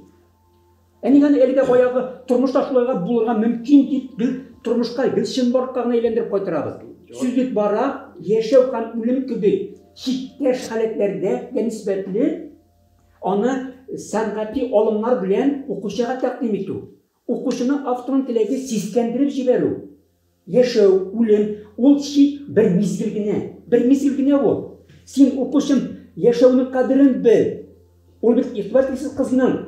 Ә нигә аны әле дә баягы тормышта шулайга булырга мөмкин дип гел тормышка, гел чынбарлыкка гына әйләндереп кайтарабыз. Сүз бит бара яшәү һәм үлем кебек чиктәш халәтләрдә дә нисбәтле аны сәнгати алымнар белән укучыга тәкъдим итү. Укучыны авторның теләге сискәндереп җибәрү. Яшәү, үлем, ул чит бер мизгел генә. Бер мизгел генә ул. Син, укучым, яшәүнең кадерен бел. Ул бит игътибар итмисез кызның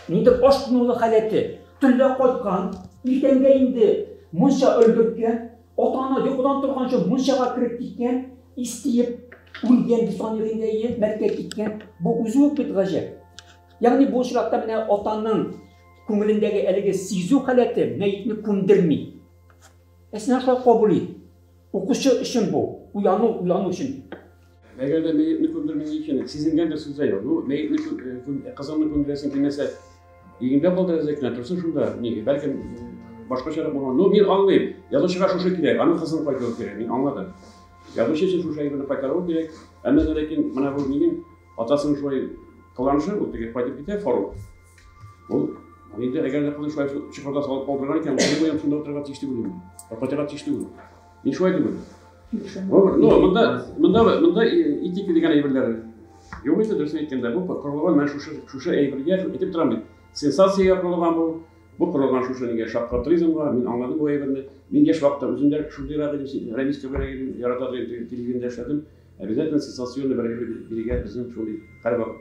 ниндидер ашкынулы халәте. Төнлә кайткан, иртәнгә инде мунча өлгерткән, ата-ана йокыдан торганчы мунчага кереп киткән, ис тиеп үлгән дип саныйк инде, әйе, мәрткә киткән. Бу үзе үк бит гаҗәп. Ягъни бу очракта менә атаның күңелендәге әлеге сизү халәте мәетне күндерми. Ә син шулай кабул ит. Укучы өчен бу, уяну, уйлану өчен. Әгәр дә мәетне күндерми икән, сизенгән бер сүз дә юк. Ну, мәетне кызыңны күндерәсең килмәсә, өеңдә калдыр әзрәк кенә, торсын шунда. Ни, бәлкем башкачарак булган. Ну, мин аңлыйм. Язучыга шушы кирәк, аның кызын кайтару кирәк, мин аңладым. Язучы өчен шушы әйберне кайтару кирәк. Әмма ләкин менә бу минем атасының шулай кыланышы, ул теге кайтып китә, Фарук. Ул инде әгәр дә кызын шулай чокырда салып калдырган икән, ул буе шунда утырырга тиеш түгел инде. Кайтырга тиеш түгел. Мин шулай дип уйлыйм. Ну, монда этика дигән әйберләр юк инде, дөресен әйткәндә, бу корылган менә шушы әйбергә, әйтеп торам бит. Сенсациягә корылган бу. Бу корылган шушы нигә шаккатыризмга, мин аңладым бу әйберне. Мин яшь вакытта үзем дә шундыйрак идем, Рәмис кеберәк идем, ярата торган телевидениедә эшләдем. Обязательно сенсационный бер әйбер бирергә безнең шундый һәрвакыт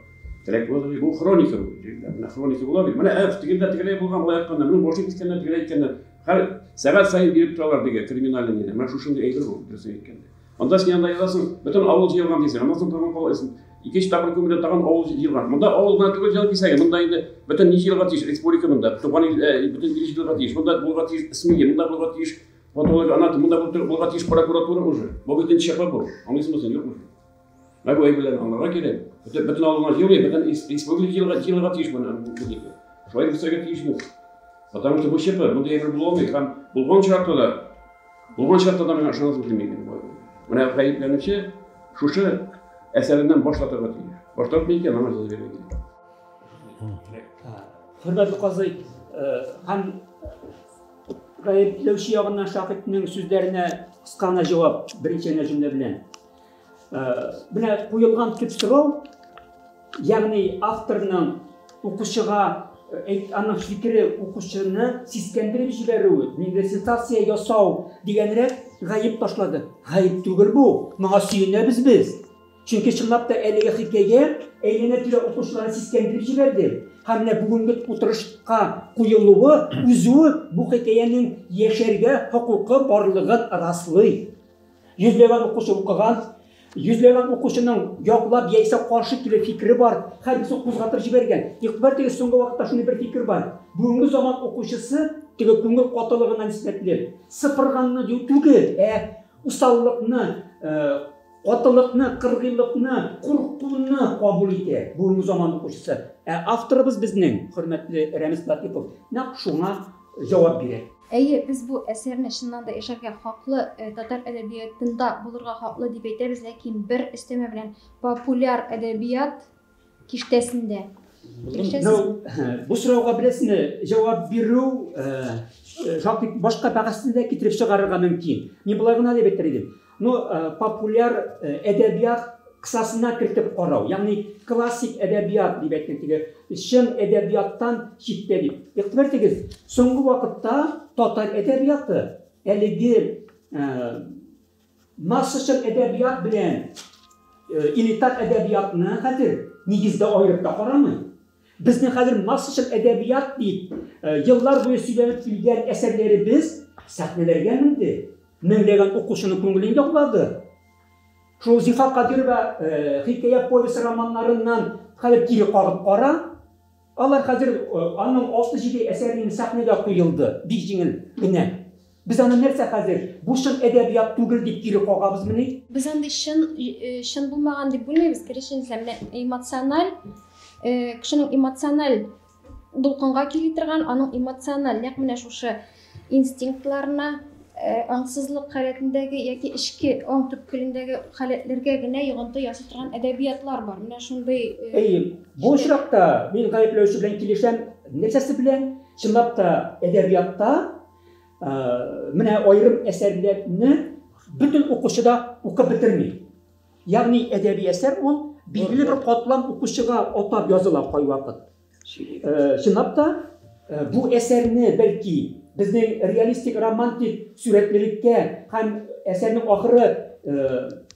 теләк була. Бу хроника бу. Менә хроника була бит. Менә әф, тегендә тегеләй булган, болай ятканнар, менә башын кискәннәр, тегеләй иткәннәр. Һәр сәгать саен биреп торалар диге криминальный нидә. Менә шушындый әйбер бу, дөресен әйткәндә. Анда син анда язасың, бөтен авыл җыелган дисең, аннан соң тагын каласың. Икенче тапкыр күмелә тагын авыл җыелган. Монда авыл гына түгел җан кисәге, монда инде бөтен ни җыелырга тиеш, республика монда, туган ил, бөтен ил җыелырга тиеш. Монда булырга тиеш СМИ, монда булырга тиеш патологоанатом, монда булырга тиеш прокуратура уже. Бу бит инде чыгып бу. Аңлыйсыңмы син, юкмы? Менә бу әйберләрне аңларга кирәк. Бөтен авылга җыелмый, бөтен республика җыелырга тиеш моны бу дип. Шулай үсәргә тиешбез. Потому что бу чыпы, мондый әйбер була алмый һәм булган очракта да, булган очракта да миңа ышанасым килми инде бу. Менә гаепләнүче шушы әсәреннән баш тартырга тиеш. Баш тартмый икән, аңа җәза бирергә кирәк. Хөрмәтле казый, һәм гаепләүче ягыннан шаһитның сүзләренә кыска гына җавап, берничә генә җөмлә белән. Менә куелган төп сорау, ягъни авторның укучыга аның фикере укучыны сискәндереп җибәрүе, ниндидер сенсация ясау дигәнрәк гаеп ташлады. Гаеп түгел бу, моңа сөенәбез без. Чөнки чынлап та әлеге хикәя әйләнә-тирә укучыларны сискәндереп җибәрде. Һәм менә бүгенге утырышка куелуы үзе үк бу хикәянең яшәргә хокукы барлыгын раслый. Йөзләгән укучы укыган, йөзләгән укучының яклап яисә каршы килеп фикере бар, һәрберсен кузгатып җибәргән. Игътибар итегез, соңгы вакытта шундый бер фикер бар. Бүгенге заман укучысы теге күңел катылыгына нисбәтле сыпырганны дию түгел, ә усаллыкны, катылыкны, кыргыйлыкны, куркуны кабул итә бүгенге заман укучысы. Ә авторыбыз безнең, хөрмәтле Рәмис Латыйпов, нәкъ шуңа җавап бирә. Әйе, без бу әсәрне чыннан да яшәргә хаклы, татар әдәбиятында булырга хаклы дип әйтәбез, ләкин бер өстәмә белән популяр әдәбият киштәсендә. Ну, бу сорауга беләсезме, җавап бирү шактый башка бәхәсне дә китереп чыгарырга мөмкин. Мин болай гына дип әйтер идем. Ну, популяр әдәбият кысасына кертеп карау, ягъни классик әдәбият дип әйткән теге чын әдәбияттан читтә дип. Игътибар итегез, соңгы вакытта татар әдәбияты әлеге массачыл әдәбият белән элитар әдәбиятны хәзер нигездә аерып та карамый. Безнең хәзер массачыл әдәбият дип еллар буе сөйләнеп килгән әсәрләребез сәхнәләргә менде. Меңләгән укучының күңелен яулады. Шул Зифа Кадирова хикәя повесть романнарыннан хәзер кире кагып кара. Алар хәзер аның 6-7 әсәре сәхнәгә куелды, бик җиңел генә. Без аны нәрсә хәзер, бу чын әдәбият түгел дип кире кагабызмыни? Без андый чын чын булмаган дип бүлмибез. Керешенчә, менә эмоциональ кешенең эмоциональ дулкынга кили торган, аның эмоциональ нәкъ менә шушы инстинктларына, аңсызлык халәтендәге яки эчке аң төпкелендәге халәтләргә генә йогынты ясый торган әдәбиятлар бар. Менә шундый. Әйе, бу очракта мин гаепләүче белән килешәм. Нәрсәсе белән? Чынлап та әдәбиятта менә аерым әсәрләрне бөтен укучы да укып бетерми. Ягъни әдәби әсәр ул билгеле бер катлам укучыга атап языла кайвакыт. Чынлап та, бу әсәрне бәлки безнең реалистик романтик сурәтлелеккә һәм әсәрнең ахыры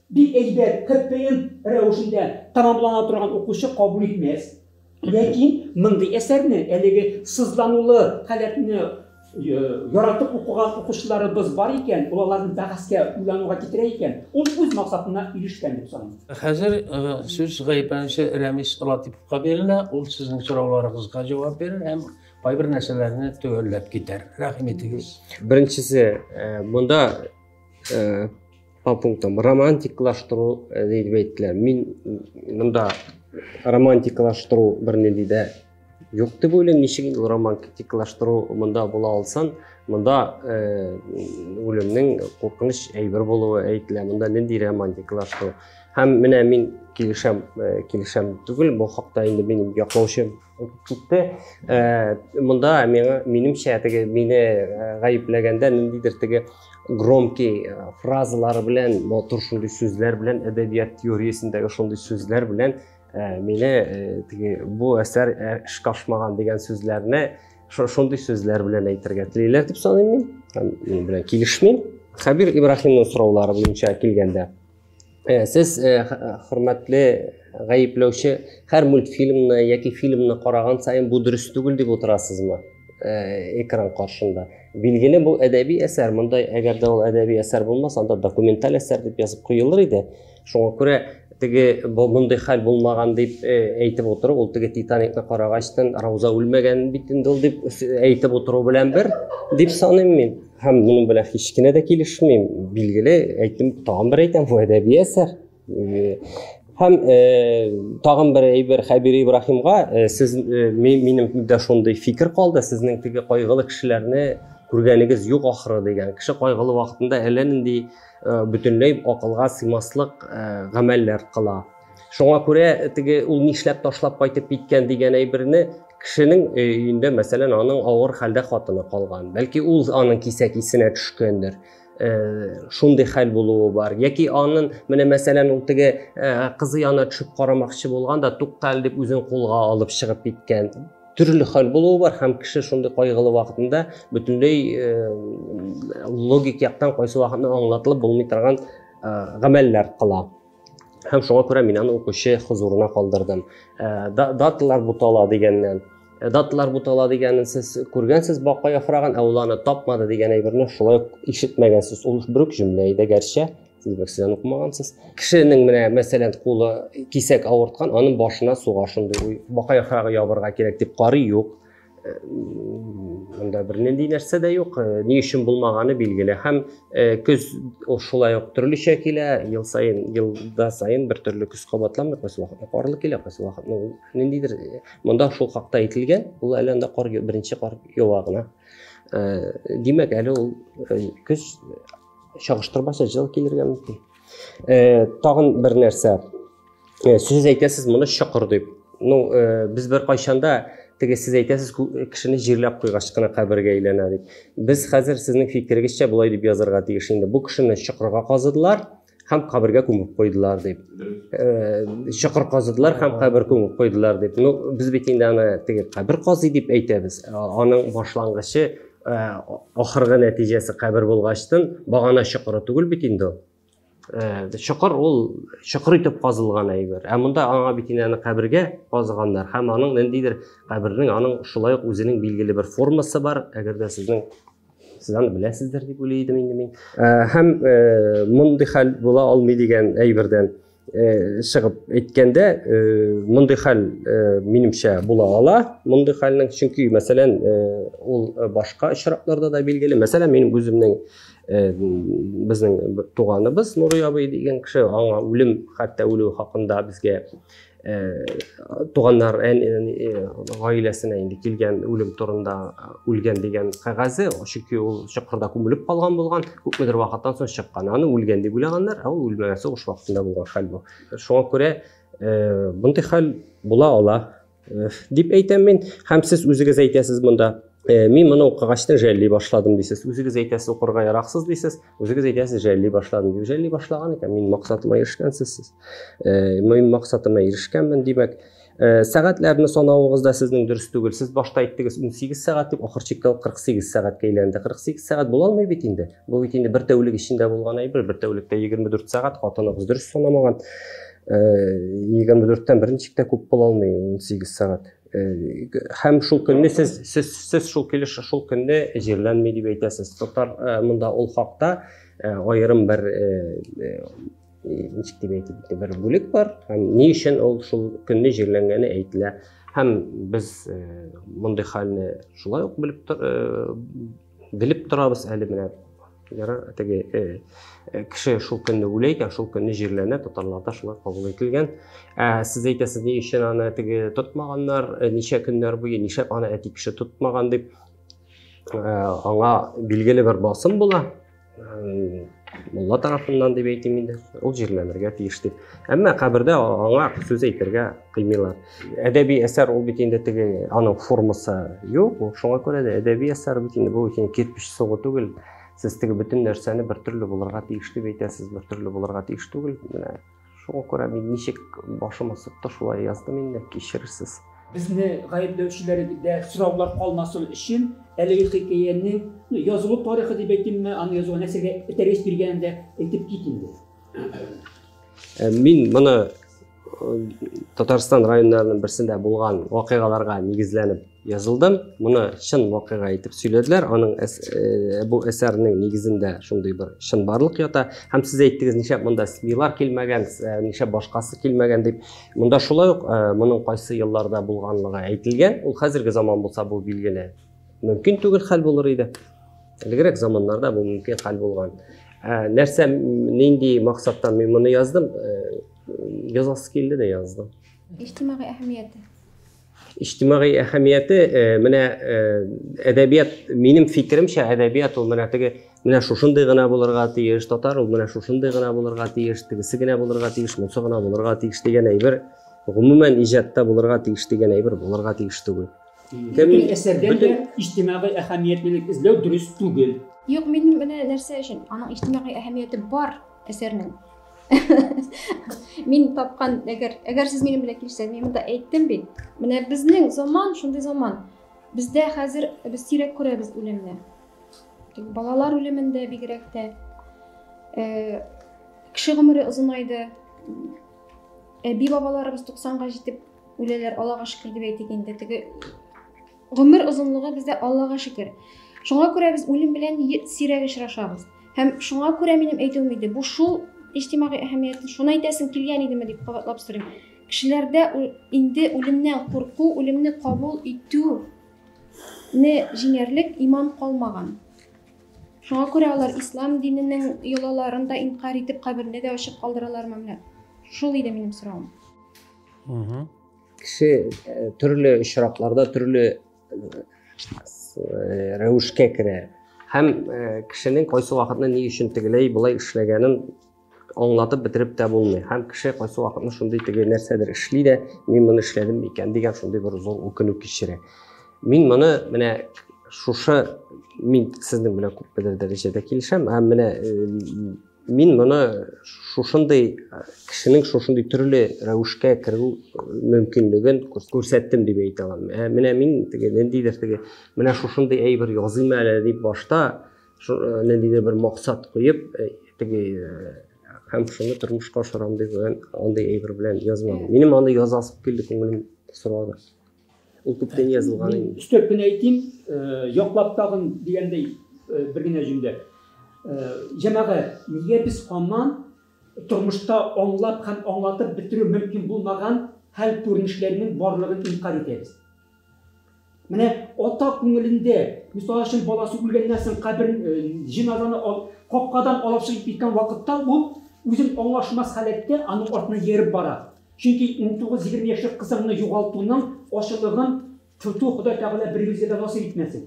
бик әйбәт хэппи-энд рәвешендә тәмамлана торган укучы кабул итмәс. Ләкин мондый әсәрне әлеге сызланулы халәтне яратып укыган укучыларыбыз бар икән, ул аларны бәхәскә, уйлануга китерә икән, ул үз максатына ирешкән дип саныйм. Хәзер сүз гаепләнүче Рәмис Латыйповка бирелә, ул сезнең сорауларыгызга җавап бирер һәм кайбер нәрсәләрне төгәлләп китәр. Рәхим итегез. Беренчесе, монда по пунктам романтиклаштыру дип әйттеләр. Мин монда романтиклаштыру бернинди дә юк дип уйлыйм. Ничек инде романтиклаштыру монда була алсын? Монда үлемнең куркыныч әйбер булуы әйтелә. Монда нинди романтиклаштыру? Һәм менә мин килешәм, килешәм түгел, бу хакта инде минем яклаучым китте. Монда миңа, минемчә, теге мине гаепләгәндә ниндидер теге громкий фразалар белән, матур шундый сүзләр белән, әдәбият теориясендәге шундый сүзләр белән мине теге бу әсәр эшкә ашмаган дигән сүзләрне шундый сүзләр белән әйтергә телиләр дип саныйм мин. Һәм мин белән килешмим. Хәбир Ибраһимның сораулары буенча килгәндә, сез, хөрмәтле гаепләүче, һәр мультфильмны яки фильмны караган саен бу дөрес түгел дип утырасызмы экран каршында? Билгеле, бу әдәби әсәр. Монда әгәр дә ул әдәби әсәр булмаса, анда документаль әсәр дип язып куелыр иде. Шуңа күрә теге мондый хәл булмаган дип әйтеп утыру, ул теге Титаникны карагачтан Рауза үлмәгән бит инде ул дип әйтеп утыру белән бер дип саныйм мин. Һәм моның белән һич кенә дә килешмим. Билгеле, әйттем, тагын бер әйтәм, бу әдәби әсәр. Һәм тагын бер әйбер Хәбир Ибраһимга, сез минем дә шундый фикер калды, сезнең теге кайгылы кешеләрне күргәнегез юк ахры дигән. Кеше кайгылы вакытында әллә нинди бөтенләй акылга сыймаслык гамәлләр кыла. Шуңа күрә теге ул нишләп ташлап кайтып киткән дигән әйберне кешенең өендә, мәсәлән, аның авыр хәлдә хатыны калган. Бәлки ул аның кисәк исенә төшкәндер. Шундый хәл булуы бар. Яки аның менә мәсәлән ул теге кызы янына төшеп карамакчы булган да, тукта әле дип үзен кулга алып чыгып киткән. Төрле хәл булуы бар һәм кеше шундый кайгылы вакытында бөтенләй логик яктан кайсы вакытны аңлатылып булмый торган гамәлләр кыла. Һәм шуңа күрә мин аны укучы хозурына калдырдым. Даталар бутала дигәннән. Даталар бутала дигәнен сез күргәнсез бака яфрагын, ә ул аны тапмады дигән әйберне шулай ук ишетмәгәнсез. Ул бер үк җөмлә иде, гәрчә сез бер сүздән укымагансыз. Кешенең менә, мәсәлән, кулы кисәк авырткан, аның башына суга шундый уй, бака яфрагы ябырга кирәк дип карый, юк. Монда бернинди нәрсә дә юк. Ни өчен булмаганы билгеле. Һәм көз ул шулай ук төрлечә килә, ел саен, елда саен бер төрле көз кабатланмый, кайсы вакытны карлы килә, кайсы вакытны ул ниндидер. Монда шул хакта әйтелгән, ул әле анда кар, беренче кар ява гына. Димәк, әле ул көз чагыштырмача җылы килергә мөмкин. Тагын бер нәрсә. Сез әйтәсез моны чокыр дип. Ну, без бер кайчанда теге сез әйтәсез кешене җирләп куйгач кына кабергә әйләнә дип. Без хәзер сезнең фикерегезчә болай дип язарга тиеш инде. Бу кешене чокырга казыдылар һәм кабергә күмеп куйдылар дип. Чокыр казыдылар һәм кабер күмеп куйдылар дип. Ну, без бит инде аны теге кабер казый дип әйтәбез. Аның башлангычы, ахыргы нәтиҗәсе кабер булгачтын, багана чокыры түгел бит инде ул. Чокыр ул чокыр итеп казылган әйбер. Ә монда аңа бит инде аны кабергә казыганнар һәм аның ниндидер кабернең аның шулай ук үзенең билгеле бер формасы бар. Әгәр дә сезнең сез аны беләсездер дип уйлый идем инде мин. Һәм мондый хәл була алмый дигән әйбердән чыгып әйткәндә, мондый хәл минемчә була ала. Мондый хәлнең, чөнки мәсәлән, ул башка очракларда да билгеле. Мәсәлән, минем үземнең безнең туганыбыз Нурый абый дигән кеше, аңа үлем, хәтта үлү хакында безгә туганнар гаиләсенә инде килгән үлем турында үлгән дигән кәгазе, чөнки ул чокырда күмелеп калган булган, күпмедер вакыттан соң чыккан. Аны үлгән дип уйлаганнар, ә ул үлмәгән, сугыш вакытында булган хәл бу. Шуңа күрә мондый хәл була ала дип әйтәм мин. Һәм сез үзегез әйтәсез монда, мин моны укыгачтан жәлли башладым дисез. Үзегез әйтәсез, укырга яраксыз дисез. Үзегез әйтәсез, жәлли башладым дип. Жәлли башлаган икән, мин максатыма ирешкәнсез сез. Мин максатыма ирешкәнмен, димәк. Сәгатьләрне санавыгыз да сезнең дөрес түгел. Сез башта әйттегез 18 сәгать дип, ахыр чиктә ул 48 сәгатькә әйләнде. 48 сәгать була алмый бит инде. Бу бит инде бер тәүлек эчендә булган әйбер. Бер тәүлектә 24 сәгать, хатыныгыз дөрес санамаган. 24-тән берничек тә күп була алмый 18 сәгать. Һәм шул көнне сез сез сез шул килеш шул көнне җирләнми дип әйтәсез. Татар монда ул хакта аерым бер ничек дип әйтеп бер бүлек бар. Һәм ни өчен ул шул көнне җирләнгәне әйтелә. Һәм без мондый хәлне шулай ук белеп белеп торабыз әле менә. Ярар, теге кеше шул көнне үлә икән, шул көнне җирләнә, татарларда шулай кабул ителгән. Ә сез әйтәсез, ни өчен аны теге тотмаганнар, ничә көннәр буе, нишләп аны әти кеше тотмаган дип, аңа билгеле бер басым була. Мулла тарафыннан дип әйтим инде, ул җирләнергә тиеш дип. Әмма кабердә аңа сүз әйтергә кыймыйлар. Әдәби әсәр ул бит инде теге аның формасы юк, ул шуңа күрә дә әдәби әсәр бит инде бу бит инде кирпеч сугу түгел. Сез теге бөтен нәрсәне бер төрле булырга тиеш дип әйтәсез, бер төрле булырга тиеш түгел. Менә шуңа күрә мин ничек башыма сукты, шулай яздым инде, кичерерсез. Безне гаепләүчеләрдә сораулар калмасын өчен әлеге хикәянең язылу тарихы дип әйтимме, аны язуга нәрсәгә этәргеч биргәнен дә әйтеп кит инде. Мин моны Татарстан районнарының берсендә булган вакыйгаларга нигезләнеп язылдым. Моны чын вакыйга итеп сөйләделәр. Аның бу әсәрнең нигезендә шундый бер чынбарлык ята. Һәм сез әйттегез, нишләп монда СМИлар килмәгән, нишләп башкасы килмәгән дип. Монда шулай ук моның кайсы елларда булганлыгы әйтелгән. Ул хәзерге заман булса, бу билгеле мөмкин түгел хәл булыр иде. Элегрәк заманнарда бу мөмкин хәл булган. Нәрсә, нинди максаттан мин моны яздым? Язасы килде дә яздым. Иҗтимагый әһәмияте. Иҗтимагый әһәмияте, менә әдәбият, минем фикеремчә, әдәбият ул менә теге, менә шушындый гына булырга тиеш, татар ул менә шушындый гына булырга тиеш, тегесе генә булырга тиеш, монысы гына булырга тиеш дигән әйбер, гомумән иҗатта булырга тиеш дигән әйбер булырга тиеш түгел. Бөтен әсәрдән дә иҗтимагый әһәмиятлелек эзләү дөрес түгел. Юк, минем менә нәрсә өчен аның иҗтимагый әһәмияте бар әсәрнең. Мин тапкан, әгәр сез минем белән килешсәгез, мин монда әйттем бит. Менә безнең заман шундый заман. Бездә хәзер без сирәк күрәбез үлемне. Балалар үлемендә бигрәк тә. Кеше гомере озынайды. Әби бабаларыбыз 90-га җитеп үләләр, Аллага шөкер дип әйтик инде. Теге гомер озынлыгы бездә Аллага шөкер. Шуңа күрә без үлем белән сирәк очрашабыз. Һәм шуңа күрә минем әйтүем иде, бу шул иҗтимагый әһәмиятле, шуны әйтәсең килгән идеме дип кабатлап сорыйм. Кешеләрдә инде үлемнән курку, үлемне кабул итүне җиңәрлек иман калмаган. Шуңа күрә алар ислам диненең йолаларын да инкарь итеп, каберне дә ачык калдыралармы менә? Шул иде минем соравым. Кеше төрле очракларда төрле рәвешкә керә. Һәм кешенең кайсы вакытны ни өчен тегеләй болай эшләгәнен аңлатып бетереп тә булмый. Һәм кеше кайсы вакытны шундый теге нәрсәдер эшли дә, мин моны эшләдем микән дигән шундый бер зур үкенү кичерә. Мин моны менә шушы, мин сезнең белән күпмедер дәрәҗәдә килешәм, һәм менә мин моны шушындый кешенең шушындый төрле рәвешкә керү мөмкинлеген күрсәттем дип әйтә алам. Менә мин теге ниндидер теге менә шушындый әйбер языйм әле дип башта ниндидер бер максат куеп, теге һәм шуны тормышка ашырам дип андый әйбер белән язмадым. Минем аны язасым килде, күңелем сорады. Ул күптән язылган инде. Өстәп кенә әйтим, яклап тагын дигәндәй бер генә җөмлә. Җәмәгать, нигә без һаман тормышта аңлап һәм аңлатып бетерү мөмкин булмаган хәл күренешләренең барлыгын инкарь итәбез? Менә ата күңелендә, мисал өчен, баласы үлгәннән соң кабер җеназаны капкадан алып чыгып киткән вакытта ул үзен аңлашмас халәттә аның артыннан ияреп бара. Чөнки 19-20 яшьлек кызыңны югалтуның ачылыгын тоту Ходай Тәгалә беребезгә дә насыйп итмәсен.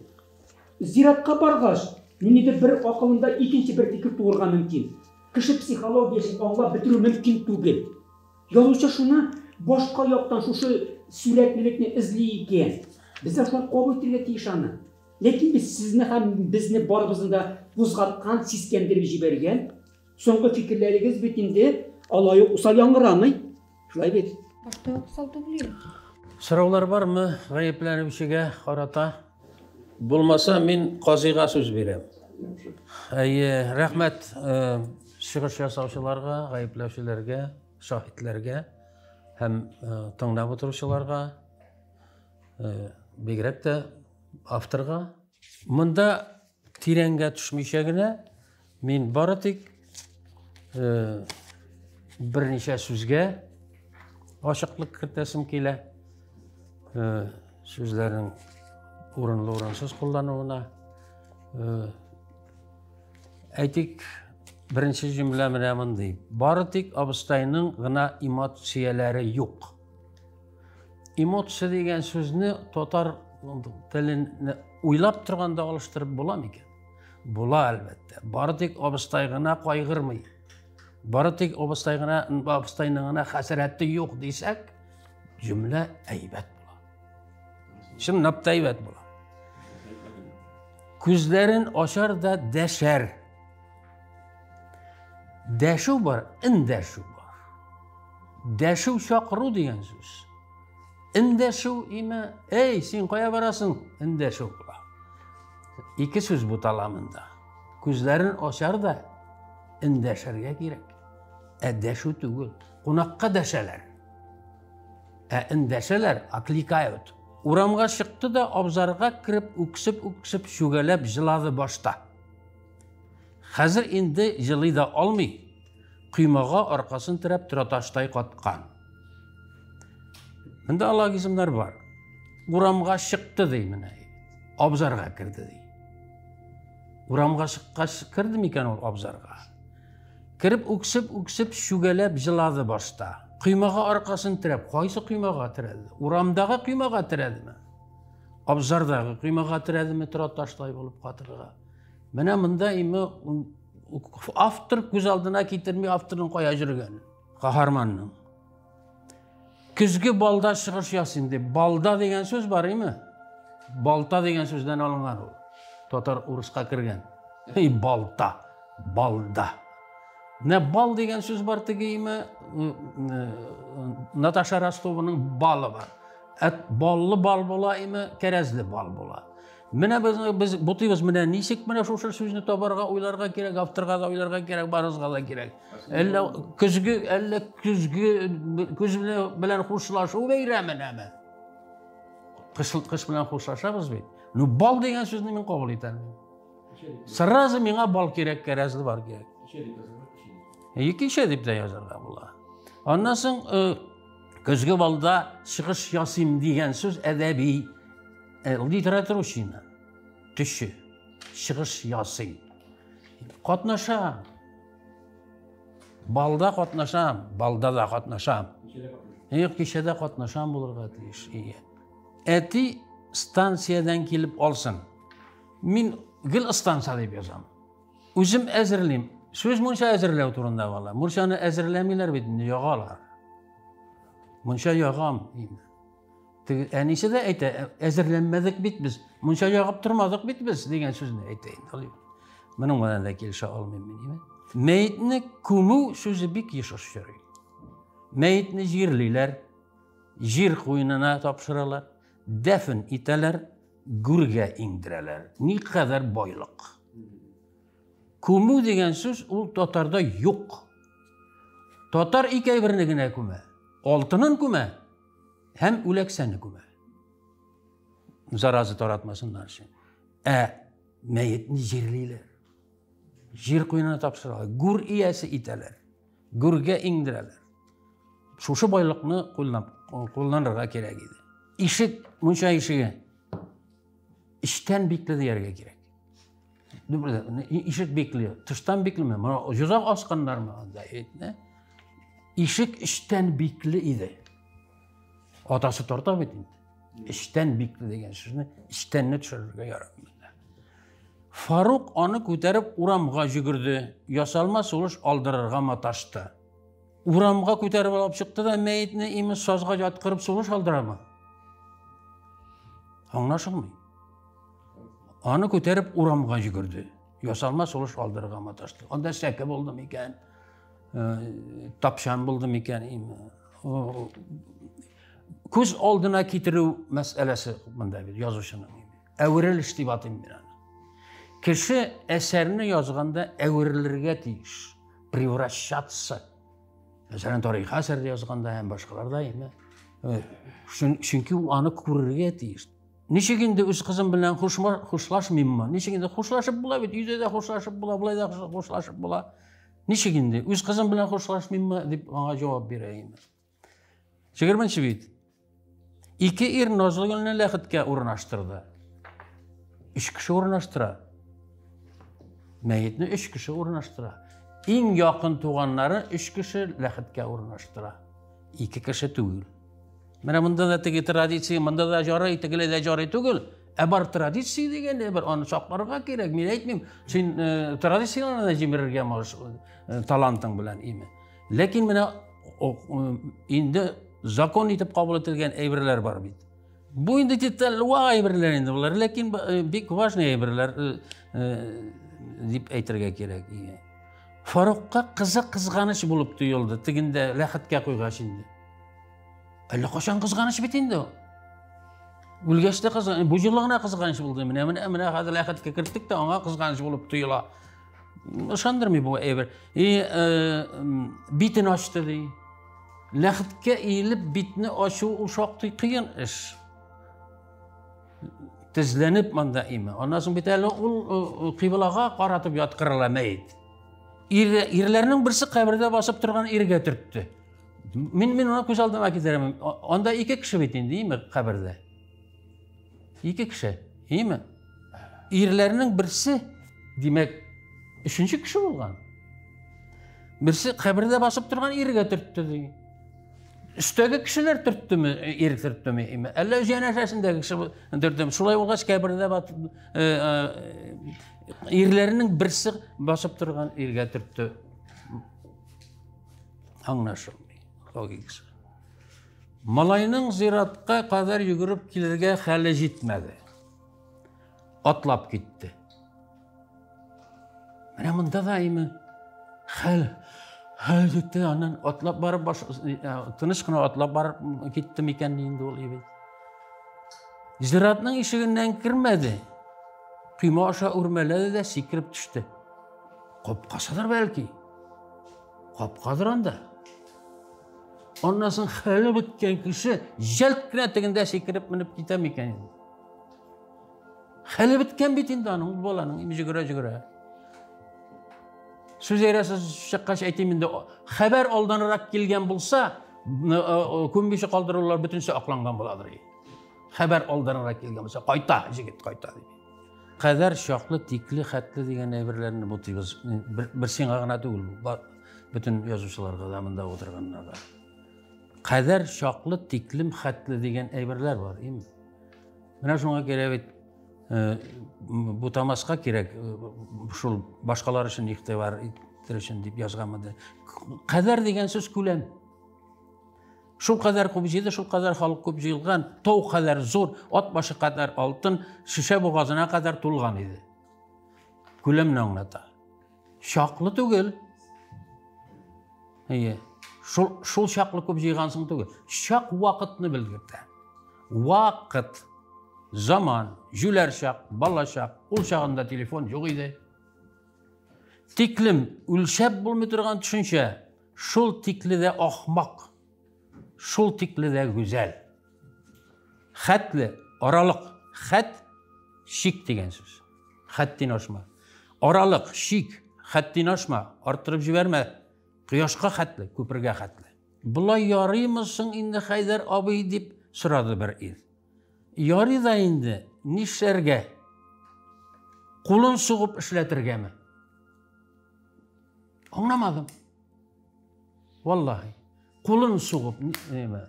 Зиратка баргач, ниндидер бер акылында икенче бер фикер туырга мөмкин. Кеше психологиясен аңлап бетерү мөмкин түгел. Язучы шуны башка яктан шушы сурәтлелекне эзли икән. Без дә шулай кабул итәргә тиеш аны. Ләкин без сезне һәм безне барыбызны да кузгаткан, сискәндереп җибәргән соңгы фикерләрегез бит инде алай ук усал яңгырамый. Шулай бит? Башта ук усал түгел. Сораулар бармы гаепләнүчегә карата? Булмаса, мин казыйга сүз бирәм. Әйе, рәхмәт чыгыш ясаучыларга, гаепләүчеләргә, шаһитләргә һәм тыңлап утыручыларга, бигрәк тә авторга. Монда тирәнгә төшмичә генә мин бары тик берничә сүзгә ачыклык кертәсем килә. Сүзләрнең урынлы-урынсыз куллануына. Әйтик, беренче җөмлә менә мондый. Бары тик абыстайның гына эмоцияләре юк. Эмоция дигән сүзне татар телен уйлап торганда алыштырып була микән? Була, әлбәттә. Бары тик абыстай гына кайгырмый. Бары тик абыстай гына, абыстайның гына хәсрәте юк дисәк, җөмлә әйбәт була. Чынлап та әйбәт була. Күзләрен ачар да дәшәр. Дәшү бар, эндәшү бар. Дәшү чакыру дигән сүз. Эндәшү име, эй, син кая барасың? Эндәшү була. Ике сүз бутала монда. Күзләрен ачар да эндәшергә кирәк. Ә дәшү түгел. Кунакка дәшәләр. Ә эндәшәләр, окликают. Урамга чыкты да абзарга кереп үксеп-үксеп чүгәләп җылады башта. Хәзер инде җылый да алмый. Коймага аркасын терәп тораташтай каткан. Монда алогизмнар бар. Урамга чыкты ди менә. Абзарга керде ди. Урамга чыккач керде микән ул абзарга? Кереп үксеп-үксеп чүгәләп җылады башта. Коймага аркасын терәп, кайсы коймага терәде? Урамдагы коймага терәдеме? Абзардагы коймага терәдеме тораташтай булып катырга? Менә монда име автор күз алдына китерми авторның кая йөргәнен, каһарманның. Көзге балда чыгыш ясыйм дип. Балда дигән сүз бар име? Балта дигән сүздән алынган ул. Татар урыска кергән. Эй, балта, балда. Менә бал дигән сүз бар теге име? Наташа Ростованың балы бар. Ә баллы бал була име, кәрәзле бал була. Менә без бутыйбыз, менә ничек менә шушы сүзне табарга, уйларга кирәк, авторга да уйларга кирәк, барыбызга да кирәк. Әллә көзге, әллә көзге көз белән хушлашу бәйрәменәме? Кыш, кыш белән хушлашабыз бит. Ну, бал дигән сүзне мин кабул итә алмыйм. Сразу миңа бал кирәк, кәрәзле бар кирәк. Икенче дип тә язарга була. Аннан соң көзге балда чыгыш ясыйм дигән сүз әдәби литературучина төше чыгыш ясыйм. Катнашам. Балда катнашам, балда да катнашам. Юк, кичәдә катнашам булырга тиеш. Ие. Әти станциядән килеп алсын. Мин гел станция дип язам. Үзем әзерлим. Сүз мунча әзерләү турында бала. Мунчаны әзерләмиләр бит инде, ягалар. Мунча ягам инде. Теге әнисе дә әйтә, әзерләнмәдек бит без, мунча ягып тормадык бит без дигән сүзне әйтә инде. Моның белән дә килешә алмыйм мин, димә. Мәетне күмү сүзе бик еш очрый. Мәетне җирлиләр, җир куенына тапшыралар, дәфен итәләр, гүргә иңдерәләр. Никадәр байлык. Күмү дигән сүз ул татарда юк. Татар ике әйберне генә күмә. Алтынын күмә һәм үләксәне күмә. Зараза таратмасыннар өчен. Ә мәетне җирлиләр. Җир куенына тапшыралар. Гүр иясе итәләр. Гүргә иңдерәләр. Шушы байлыкны кулланырга кирәк иде. Ишек, мунча ишеге эчтән бикле дияргә кирәк. Ишек бикле, тыштан биклеме? Моны йозак асканнармы анда? Ишек эчтән бикле иде. Атасы тарта бит инде. Эчтән бикле дигән сүзне эчтәнне төшерергә ярамый. Фарук аны күтәреп урамга йөгерде, ясалма сулыш алдырырга маташты. Урамга күтәреп алып чыкты да мәетне имеш сазга яткырып сулыш алдырамы? Аңлашылмый. Аны күтәреп урамга йөгерде. Ясалма сулыш алдырырга маташты. Анда сәке булды микән? Э, тапшан булды микән? Күз алдына китерү мәсьәләсе монда бит язучының. Әверелеш дип атыйм мин аны. Кеше әсәрне язганда әверелергә тиеш. Превращаться. Мәсәлән, тарихи әсәрдә язганда һәм башкаларда инде. Э, чөнки ул аны күрергә тиеш. Ничек инде үз кызым белән хушлашмыйммы? Ничек инде хушлашып була бит, өйдә дә хушлашып була, болай да хушлашып була. Ничек инде үз кызым белән хушлашмыйммы дип аңа җавап бирә инде. 20 бит. Ике ир Назлыгөлне ләхеткә урнаштырды. Өч кеше урнаштыра. Мәетне өч кеше урнаштыра. Иң якын туганнары өч кеше ләхеткә урнаштыра. Ике кеше түгел. Менә монда да теге традиция, монда да жарый, тегеле дә жарый түгел. Ә бар традиция дигән бер аны сакларга кирәк. Мин әйтмим, син э, традицияләрне дә җимерергә можешь э, талантың белән име. Ләкин менә инде закон итеп кабул ителгән әйберләр бар бит. Бу инде деталь вак әйберләр инде болар, ләкин э, бик важный әйберләр э, э, дип әйтергә кирәк. Фарукка кызы кызганыч булып тоелды, тегендә ләхеткә куйгач инде. Әллә кайчан кызганыч бит инде ул. Үлгәч тә кызганыч, бу җылы гына кызганыч булды. Менә менә менә хәзер ләхеткә керттек тә аңа кызганыч булып тоела. Ышандырмый бу әйбер. И битен ачты ди. Ләхеткә иелеп битне ачу ул шактый кыен эш. Тезләнеп монда име. Аннан соң бит әле ул кыйблага каратып яткырыла мәет. Ир, ирләрнең берсе кабердә басып торган иргә төртте. Мин мин аны күз алдыма китерәм. Анда ике кеше бит инде, име кабердә. Ике кеше, име? Ирләрнең берсе, димәк, өченче кеше булган. Берсе кабердә басып торган иргә төртте ди. Өстәге кешеләр төрттеме, ир төрттеме, име? Әллә үз янәшәсендәге кеше төрттеме? Шулай булгач, кабердә батып, э, э, ирләрнең берсе басып торган иргә төртте. Аңлашылмый логикасы. Малайның зиратка кадәр йөгереп килергә хәле җитмәде. Атлап китте. Менә монда да име хәл хәл җитте, аннан атлап барып баш э, тыныч кына атлап барып китте микән инде ул ибет. Зиратның ишегеннән кермәде. Койма аша үрмәләде дә сикереп төште. Капкасыдыр бәлки. Капкадыр анда. Аннан соң хәле беткән кеше җәлт кенә тегендә сикереп менеп китә микән инде? Хәле беткән бит инде аның, ул баланың, инде җөгерә-җөгерә. Сүз әйрәсе чыккач әйтим инде, хәбәр алданрак килгән булса, күммичә калдырулар бөтенесе акланган буладыр. Хәбәр алданрак килгән булса, кайта, җегет кайта дип. Кадәр чаклы, тикле, хәтле дигән әйберләрне бутыйбыз. Бер, бер сиңа гына түгел, бөтен язучыларга да монда утырганнарга. Кадәр чаклы, тиклем, хәтле дигән әйберләр бар, име? Менә шуңа кирәк бит э, бутамаска кирәк, э, шул башкалар өчен игътибар итер өчен дип язганмын. Кадәр дигән сүз күләм. Шул кадәр күп җыйды, шул кадәр халык күп җыелган, тау кадәр зур, ат башы кадәр алтын, шешә бугазына кадәр тулган иде. Күләмне аңлата. Чаклы түгел. Әйе. Шул, шул чаклы күп җыйгансың түгел. Чак вакытны белгертә. Вакыт, заман, җүләр чак, бала чак, ул чагында телефон юк иде. Тиклем үлчәп булмый торган төшенчә. Шул тикле дә ахмак, шул тикле дә гүзәл. Хәтле, аралык, хәт, чик дигән сүз. Хәттин ашма. Аралык, чик, хәттин ашма, арттырып җибәрмә. Кояшка хәтле, күпергә хәтле. Болай ярыймы соң инде, Хәйдәр абый, дип сорады бер ир. Ярый да инде, нишләргә? Кулын сугып эшләтергәме? Аңламадым. Валлаһи. Кулын сугып, ниме?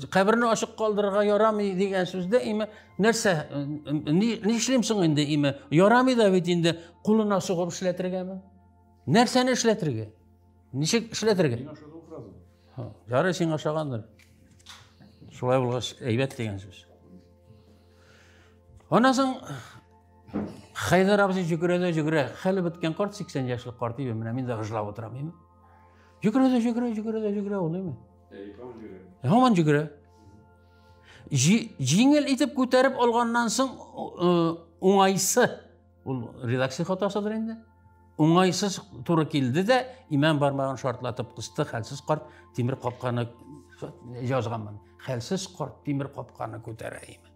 Каберне ачык калдырырга ярамый дигән сүздә име нәрсә, нишлим соң инде име? Ярамый да бит инде, кулына сугып эшләтергәме? Нәрсәне эшләтергә? Ничек эшләтергә? Миңа ошады ул фраза. Ярый, сиңа ошагандыр. Шулай булгач, әйбәт дигән сүз. Аннан соң Хәйдәр абзый йөгерә дә йөгерә. Хәле беткән карт, 80 яшьлек карт иде, менә мин дә гыжлап утырам, име. Йөгерә дә йөгерә, йөгерә дә йөгерә ул, име. Һаман йөгерә. Җиңел итеп күтәреп алганнан соң уңайсы, ул редакция хатасыдыр инде. Уңайсыз туры килде дә, имән бармагын шартлатып кысты, хәлсез карт тимер капканы язганмын. Хәлсез карт тимер капканы күтәрә име.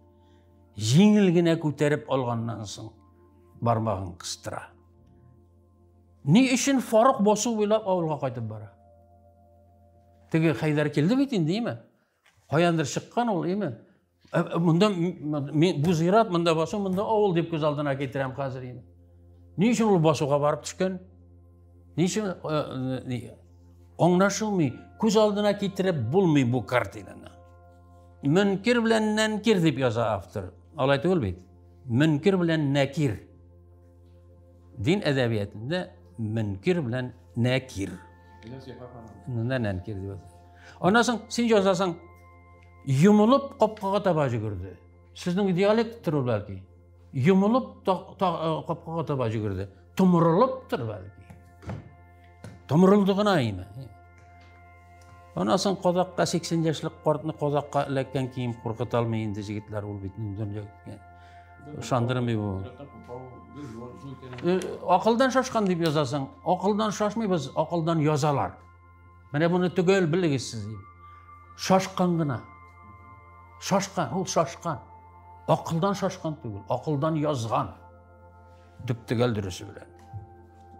Җиңел генә күтәреп алганнан соң бармагын кыстыра. Ни өчен Фарук басу буйлап авылга кайтып бара? Теге Хәйдәр килде бит инде, име? Каяндыр чыккан ул, име? Монда бу зират, монда басу, монда авыл дип күз алдына китерәм хәзер инде. Ни өчен ул басуга барып төшкән? Ни өчен аңлашылмый, күз алдына китереп булмый бу картинаны. Мөнкир белән нәнкир дип яза автор. Алай түгел бит. Мөнкир белән нәкир. Дин әдәбиятында мөнкир белән нәкир. Монда нәнкир дип яза. Аннан соң син язасың, йомылып капкага таба йөгерде. Сезнең диалекттыр ул бәлки. Йомылып капкага таба йөгерде. Томырылыптыр бәлки. Томырылды гына име. Аннан соң кадакка 80 яшьлек картны кадакка эләккән кием куркыта алмый инде, җегетләр, ул бит дөнья ышандырмый бу. Акылдан шашкан дип язасың. Акылдан шашмыйбыз, акылдан язалар. Менә моны төгәл белегез сез. Шашкан гына. Шашкан, ул шашкан. Акылдан шашкан түгел, акылдан язган. Төп төгәл дөресе белән.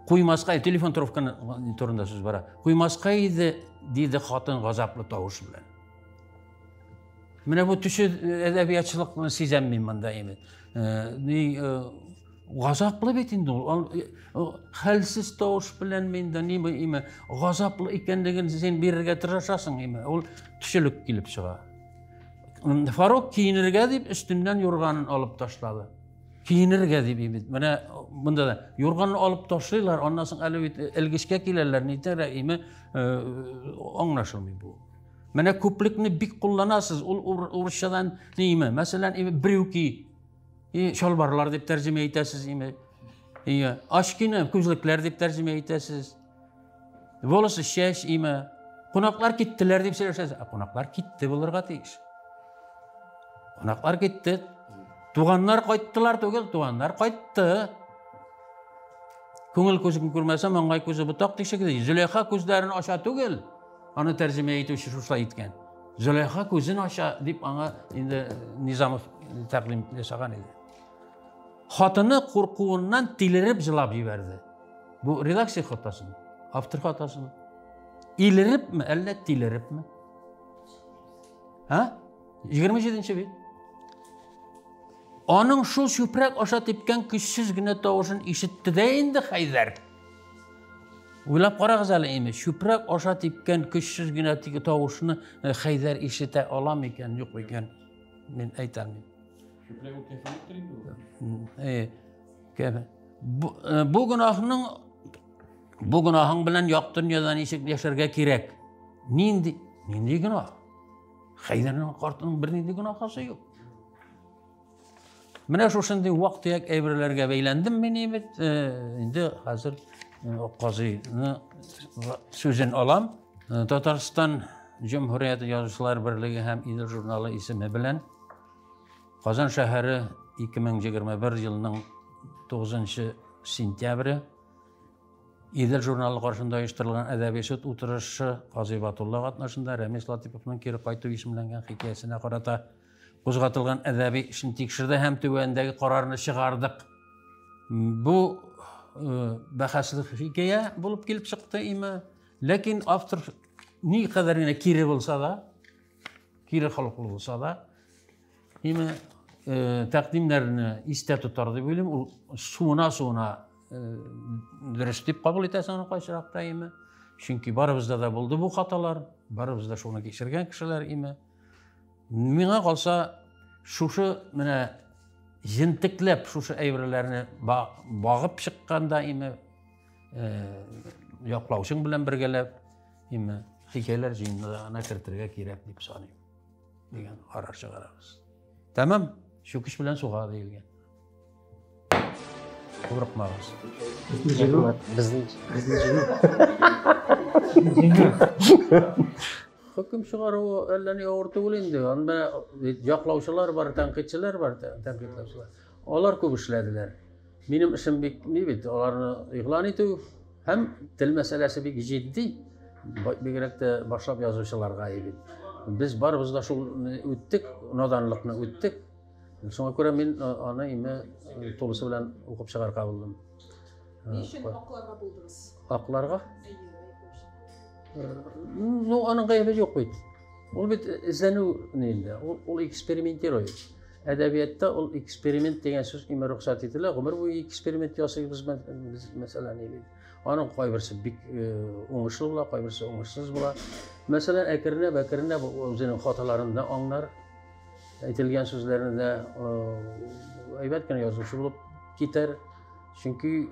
Куймаска, телефон трубканы турында сүз бара. Куймаска иде, диде хатын газаплы тавыш белән. Менә бу төше әдәбиятчылыкны сизәм мин монда инде. Ни газаплы бит инде ул. Хәлсез тавыш белән мин дә ни име газаплы икәнлеген син бирергә тырышасың име. Ул төшелек килеп чыга. Фарук киенергә дип өстеннән юрганын алып ташлады. Киенергә дип бит. Менә монда да юрганны алып ташлыйлар, аннан соң әле бит элгечкә киләләр, нитәләр име аңлашылмый бу. Менә күплекне бик кулланасыз, ул урысчадан ниме? Мәсәлән, име брюки, и чалбарлар дип тәрҗемә итәсез име? Ия, очкины күзлекләр дип тәрҗемә итәсез. Волосы чәч име? Кунаклар киттеләр дип сөйләшәсез. Ә кунаклар китте булырга тиеш. Кунаклар китте. Туганнар кайттылар түгел, туганнар кайтты. Күңел күзен күрмәсә, маңгай күзе ботак тишеге. Зөләйха күзләрен ача түгел. Аны тәрҗемә итүче шушылай иткән. Зөләйха күзен ача дип аңа инде Низамов тәкъдим ясаган иде. Хатыны куркуыннан тилереп җылап җибәрде. Бу редакция хатасымы? Автор хатасымы? Илерепме, әллә тилерепме? Һа? 27 бит. Аның шул чүпрәк аша типкән көчсез генә тавышын ишетте дә инде Хәйдәр. Уйлап карагыз әле, име, чүпрәк аша типкән көчсез генә тавышны Хәйдәр ишетә ала микән, юк микән? Мин әйтә алмыйм. Чүпрәк ул кәфенлектер инде ул. Кәфен. Бу гөнаһның, бу гөнаһың белән якты дөньяда ничек яшәргә кирәк? Нинди, нинди гөнаһ? Хәйдәрнең картының бернинди гөнаһысы юк. Менә шушындый вак-төяк әйберләргә бәйләндем мин бит. Инде хәзер казыйны сүзен алам. Татарстан Җөмһүрияте Язучылар берлеге һәм Идел журналы исеме белән Казан шәһәре 2021 елның 9 сентябре. Идел журналы каршында оештырылган әдәби суд утырышы Казый Батулла катнашында Рәмис Латыйповның Кире кайту исемләнгән хикәясенә карата кузгатылган әдәби эшен тикшерде һәм түбәндәге карарны чыгардык. Бу бәхәсле хикәя булып килеп чыкты име. Ләкин автор ни кадәр генә кире булса да, кире холыклы булса да, име тәкъдимнәрне истә тотар дип уйлыйм. Ул суына-суына дөрес дип кабул итәсең аны кайчыракта име. Чөнки барыбызда да булды бу хаталар, барыбыз да шуны кичергән кешеләр име. Миңа калса, шушы менә җентекләп шушы әйберләрне багып чыкканда име, яклаучың белән бергәләп име, хикәяләр җыенына кертергә кирәк дип саныйм. Дигән карар чыгарабыз. Тәмам, чүкеч белән суга диелгән. Курыкмагыз. Безнең җиңү. Хөкем чыгару әллә ни авыр түгел инде. Анда яклаучылар бар, тәнкыйтьчеләр бар, тәнкыйтьләүчеләр. Алар күп эшләделәр. Минем эшем бик ни бит, аларны игълан итү һәм тел мәсьәләсе бик җитди, бигрәк тә башлап язучыларга бит. Без барыбыз да шул үттек, наданлыкны үттек. Шуңа күрә мин аны име тулысы белән укып чыгарга булдым. Ни өчен акларга булдыгыз? Акларга? Ну, аның гаебе юк бит. Ул бит эзләнү инде, ул экспериментирует. Әдәбиятта ул эксперимент дигән сүз име рөхсәт ителә. Гомер буе эксперимент ясыйбыз без, мәсәлән, бит. Аның кайберсе бик уңышлы була, кайберсе уңышсыз була. Мәсәлән, әкренләп, әкренләп үзенең хаталарын да аңлар. Әйтелгән сүзләрне дә әйбәт кенә язучы булып китәр. Чөнки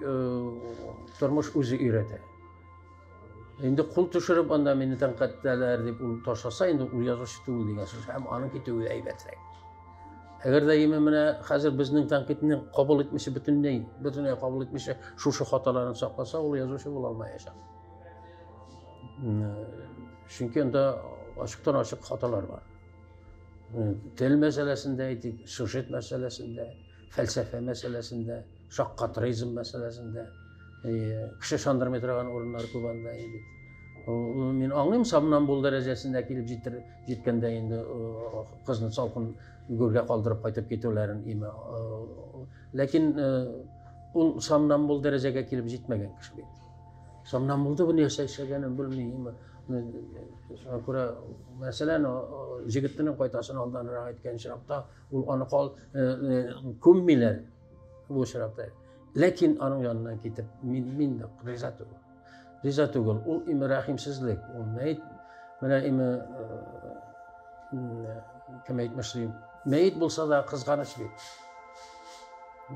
тормыш үзе өйрәтә. Инде кул төшереп анда мине тәнкыйтьләләр дип ул ташласа, инде ул язучы түгел дигән сүз. Һәм аның китүе әйбәтрәк. Әгәр дә име менә хәзер безнең тәнкыйтьне кабул итмичә бөтенләй, бөтенләй кабул итмичә шушы хаталарын сакласа, ул язучы була алмаячак. Чөнки анда ачыктан-ачык хаталар бар. Тел мәсьәләсендә әйтик, сюжет мәсьәләсендә, фәлсәфә мәсьәләсендә, шаккатыризм мәсьәләсендә. Кеше ышандырмый торган урыннар күп анда бит. Мин аңлыйм, сомнамбул дәрәҗәсендә килеп җитер, җиткәндә инде кызны салкын гүргә калдырып кайтып китүләрен име. Ләкин ул сомнамбул дәрәҗәгә килеп җитмәгән кеше бит. Сомнамбулда бу нәрсә эшләгәнен белми. Шуңа күрә, мәсәлән, җегетнең кайтасын алданрак әйткән очракта, ул аны кал күммиләр бу очракта. Ләкин аның яныннан китеп, мин дә риза түгел. Риза түгел. Ул име рәхимсезлек. Ул мәет, менә име кем әйтмешли, мәет булса да кызганыч бит.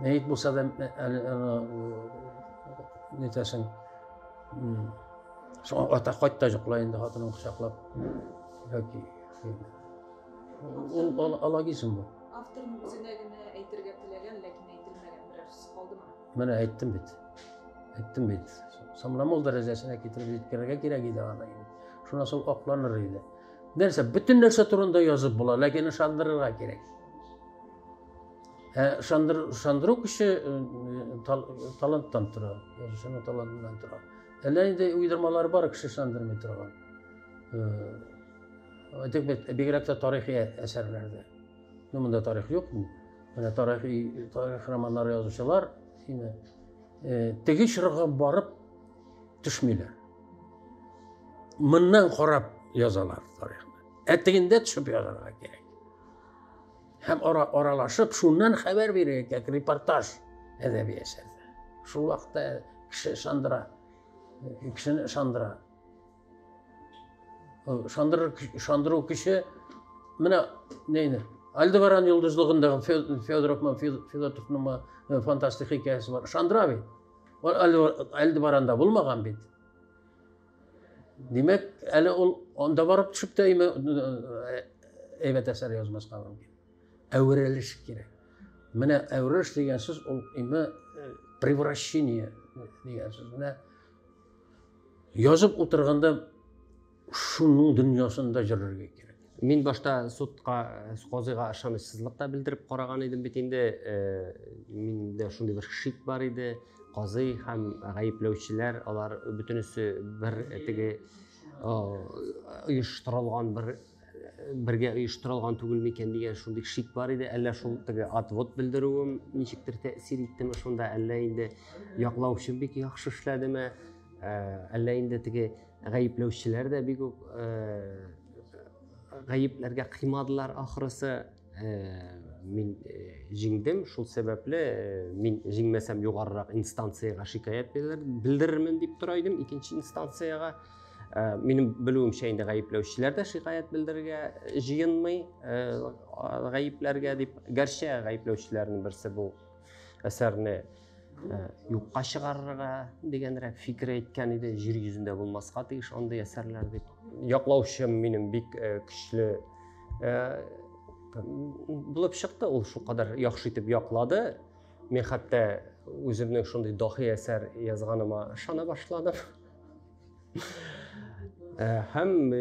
Мәет булса да әле аны нитәсең. Шуңа ата кайт та йоклай инде хатынын кочаклап. Яки ул алогизм бу. Авторның үзенә генә әйтергә теләгән, ләкин әйтелмәгән берәр сүз калдымы? Менә әйттем бит. Әйттем бит. Сомнамбул дәрәҗәсенә китереп җиткерергә кирәк иде аны. Шуннан соң акланыр иде. Нәрсә, бөтен нәрсә турында язып була, ләкин ышандырырга кирәк. Ә ышандыру көче таланттан тора, язучының талантыннан тора. Әллә инде уйдырмалар бар, кеше ышандырмый торган. Әйтик бит, бигрәк тә тарихи әсәрләрдә. Ну, монда тарих юк. Менә тарихи тарих романнары язучылар инде теге чорга барып төшмиләр. Моннан карап язалар тарихны. Ә тегендә төшеп язарга кирәк. Һәм ара, аралашып, шуннан хәбәр бирергә кирәк, репортаж әдәби әсәрдә. Шул вакытта кеше ышандыра, кешене ышандыра. Ышандырыр, ышандыру көче менә нейне, Альдебаран йолдызлыгындагы Федоровмы, Федотовнымы фантастик хикәясе бар. Ышандыра бит. Альдебаранда булмаган бит. Димәк, әле ул анда барып төшеп тә әйбәт әсәр язмаска мөмкин. Әверелеш кирәк. Менә әверелеш дигән сүз ул име превращение дигән сүз. Менә язып утырганда шуның дөньясында йөрергә кирәк. Мин башта судка, казыйга ышанычсызлык та белдереп караган идем бит инде. Миндә шундый бер шик бар иде. казый һәм гаепләүчеләр алар бөтенесе бер теге оештырылган бер бергә оештырылган түгел микән дигән шундый шик бар иде. Әллә шул теге отвод белдерүем ничектер тәэсир иттеме шунда, әллә инде яклаучы бик яхшы эшләдеме, әллә инде теге гаепләүчеләр дә бик үк гаепләргә кыймадылар ахрысы. Мин җиңдем, шул сәбәпле мин җиңмәсәм югарырак инстанциягә шикаять белдерермен дип тора идем, икенче инстанциягә. Минем белүемчә инде гаепләүчеләр дә шикаять белдерергә җыенмый гаепләргә дип. Гәрчә гаепләүчеләрнең берсе бу әсәрне юкка чыгарырга дигәнрәк фикер әйткән иде, җир йөзендә булмаска тиеш андый әсәрләр дип. Яклаучым минем бик көчле булып чыкты, ул шулкадәр яхшы итеп яклады. Мин хәтта үземнең шундый дахи әсәр язганыма ышана башладым. Һәм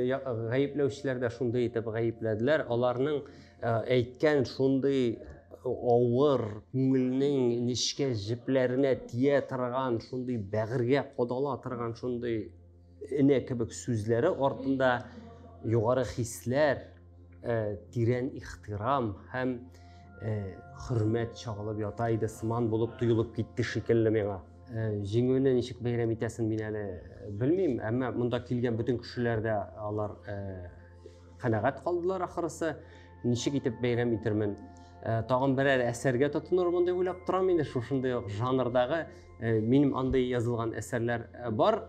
гаепләүчеләр дә шундый итеп гаепләделәр. Аларның әйткән шундый авыр, күңелнең нечкә җепләренә тия торган, шундый бәгырьгә кадала торган шундый энә кебек сүзләре артында югары хисләр, тирән ихтирам һәм хөрмәт чагылып ята иде сыман булып тоелып китте шикелле миңа. Җиңүне ничек бәйрәм итәсен мин әле белмим, әмма монда килгән бөтен кешеләр дә алар канәгать калдылар ахрысы. Ничек итеп бәйрәм итермен? Тагын берәр әсәргә тотынырмын дип уйлап торам инде, шушындый ук жанрдагы. Минем андый язылган әсәрләр бар,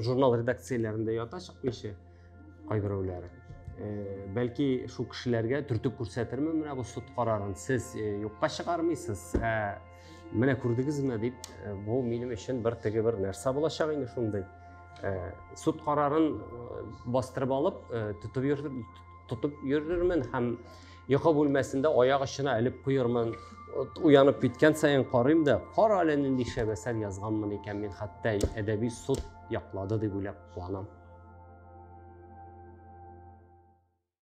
журнал редакцияләрендә ята чыкмыйча кайберәүләре. Бәлки шул кешеләргә төртеп күрсәтермен менә бу суд карарын. Сез юкка чыгармыйсыз, менә күрдегезме дип, бу минем өчен бер теге бер нәрсә булачак инде шундый. Суд карарын бастырып алып, тотып йөрермен һәм йокы бүлмәсендә аяк очына элеп куермын. Уянып киткән саен карыйм да, кара әле нинди шәп әсәр язганмын икән мин, хәтта әдәби суд яклады дип уйлап куанам.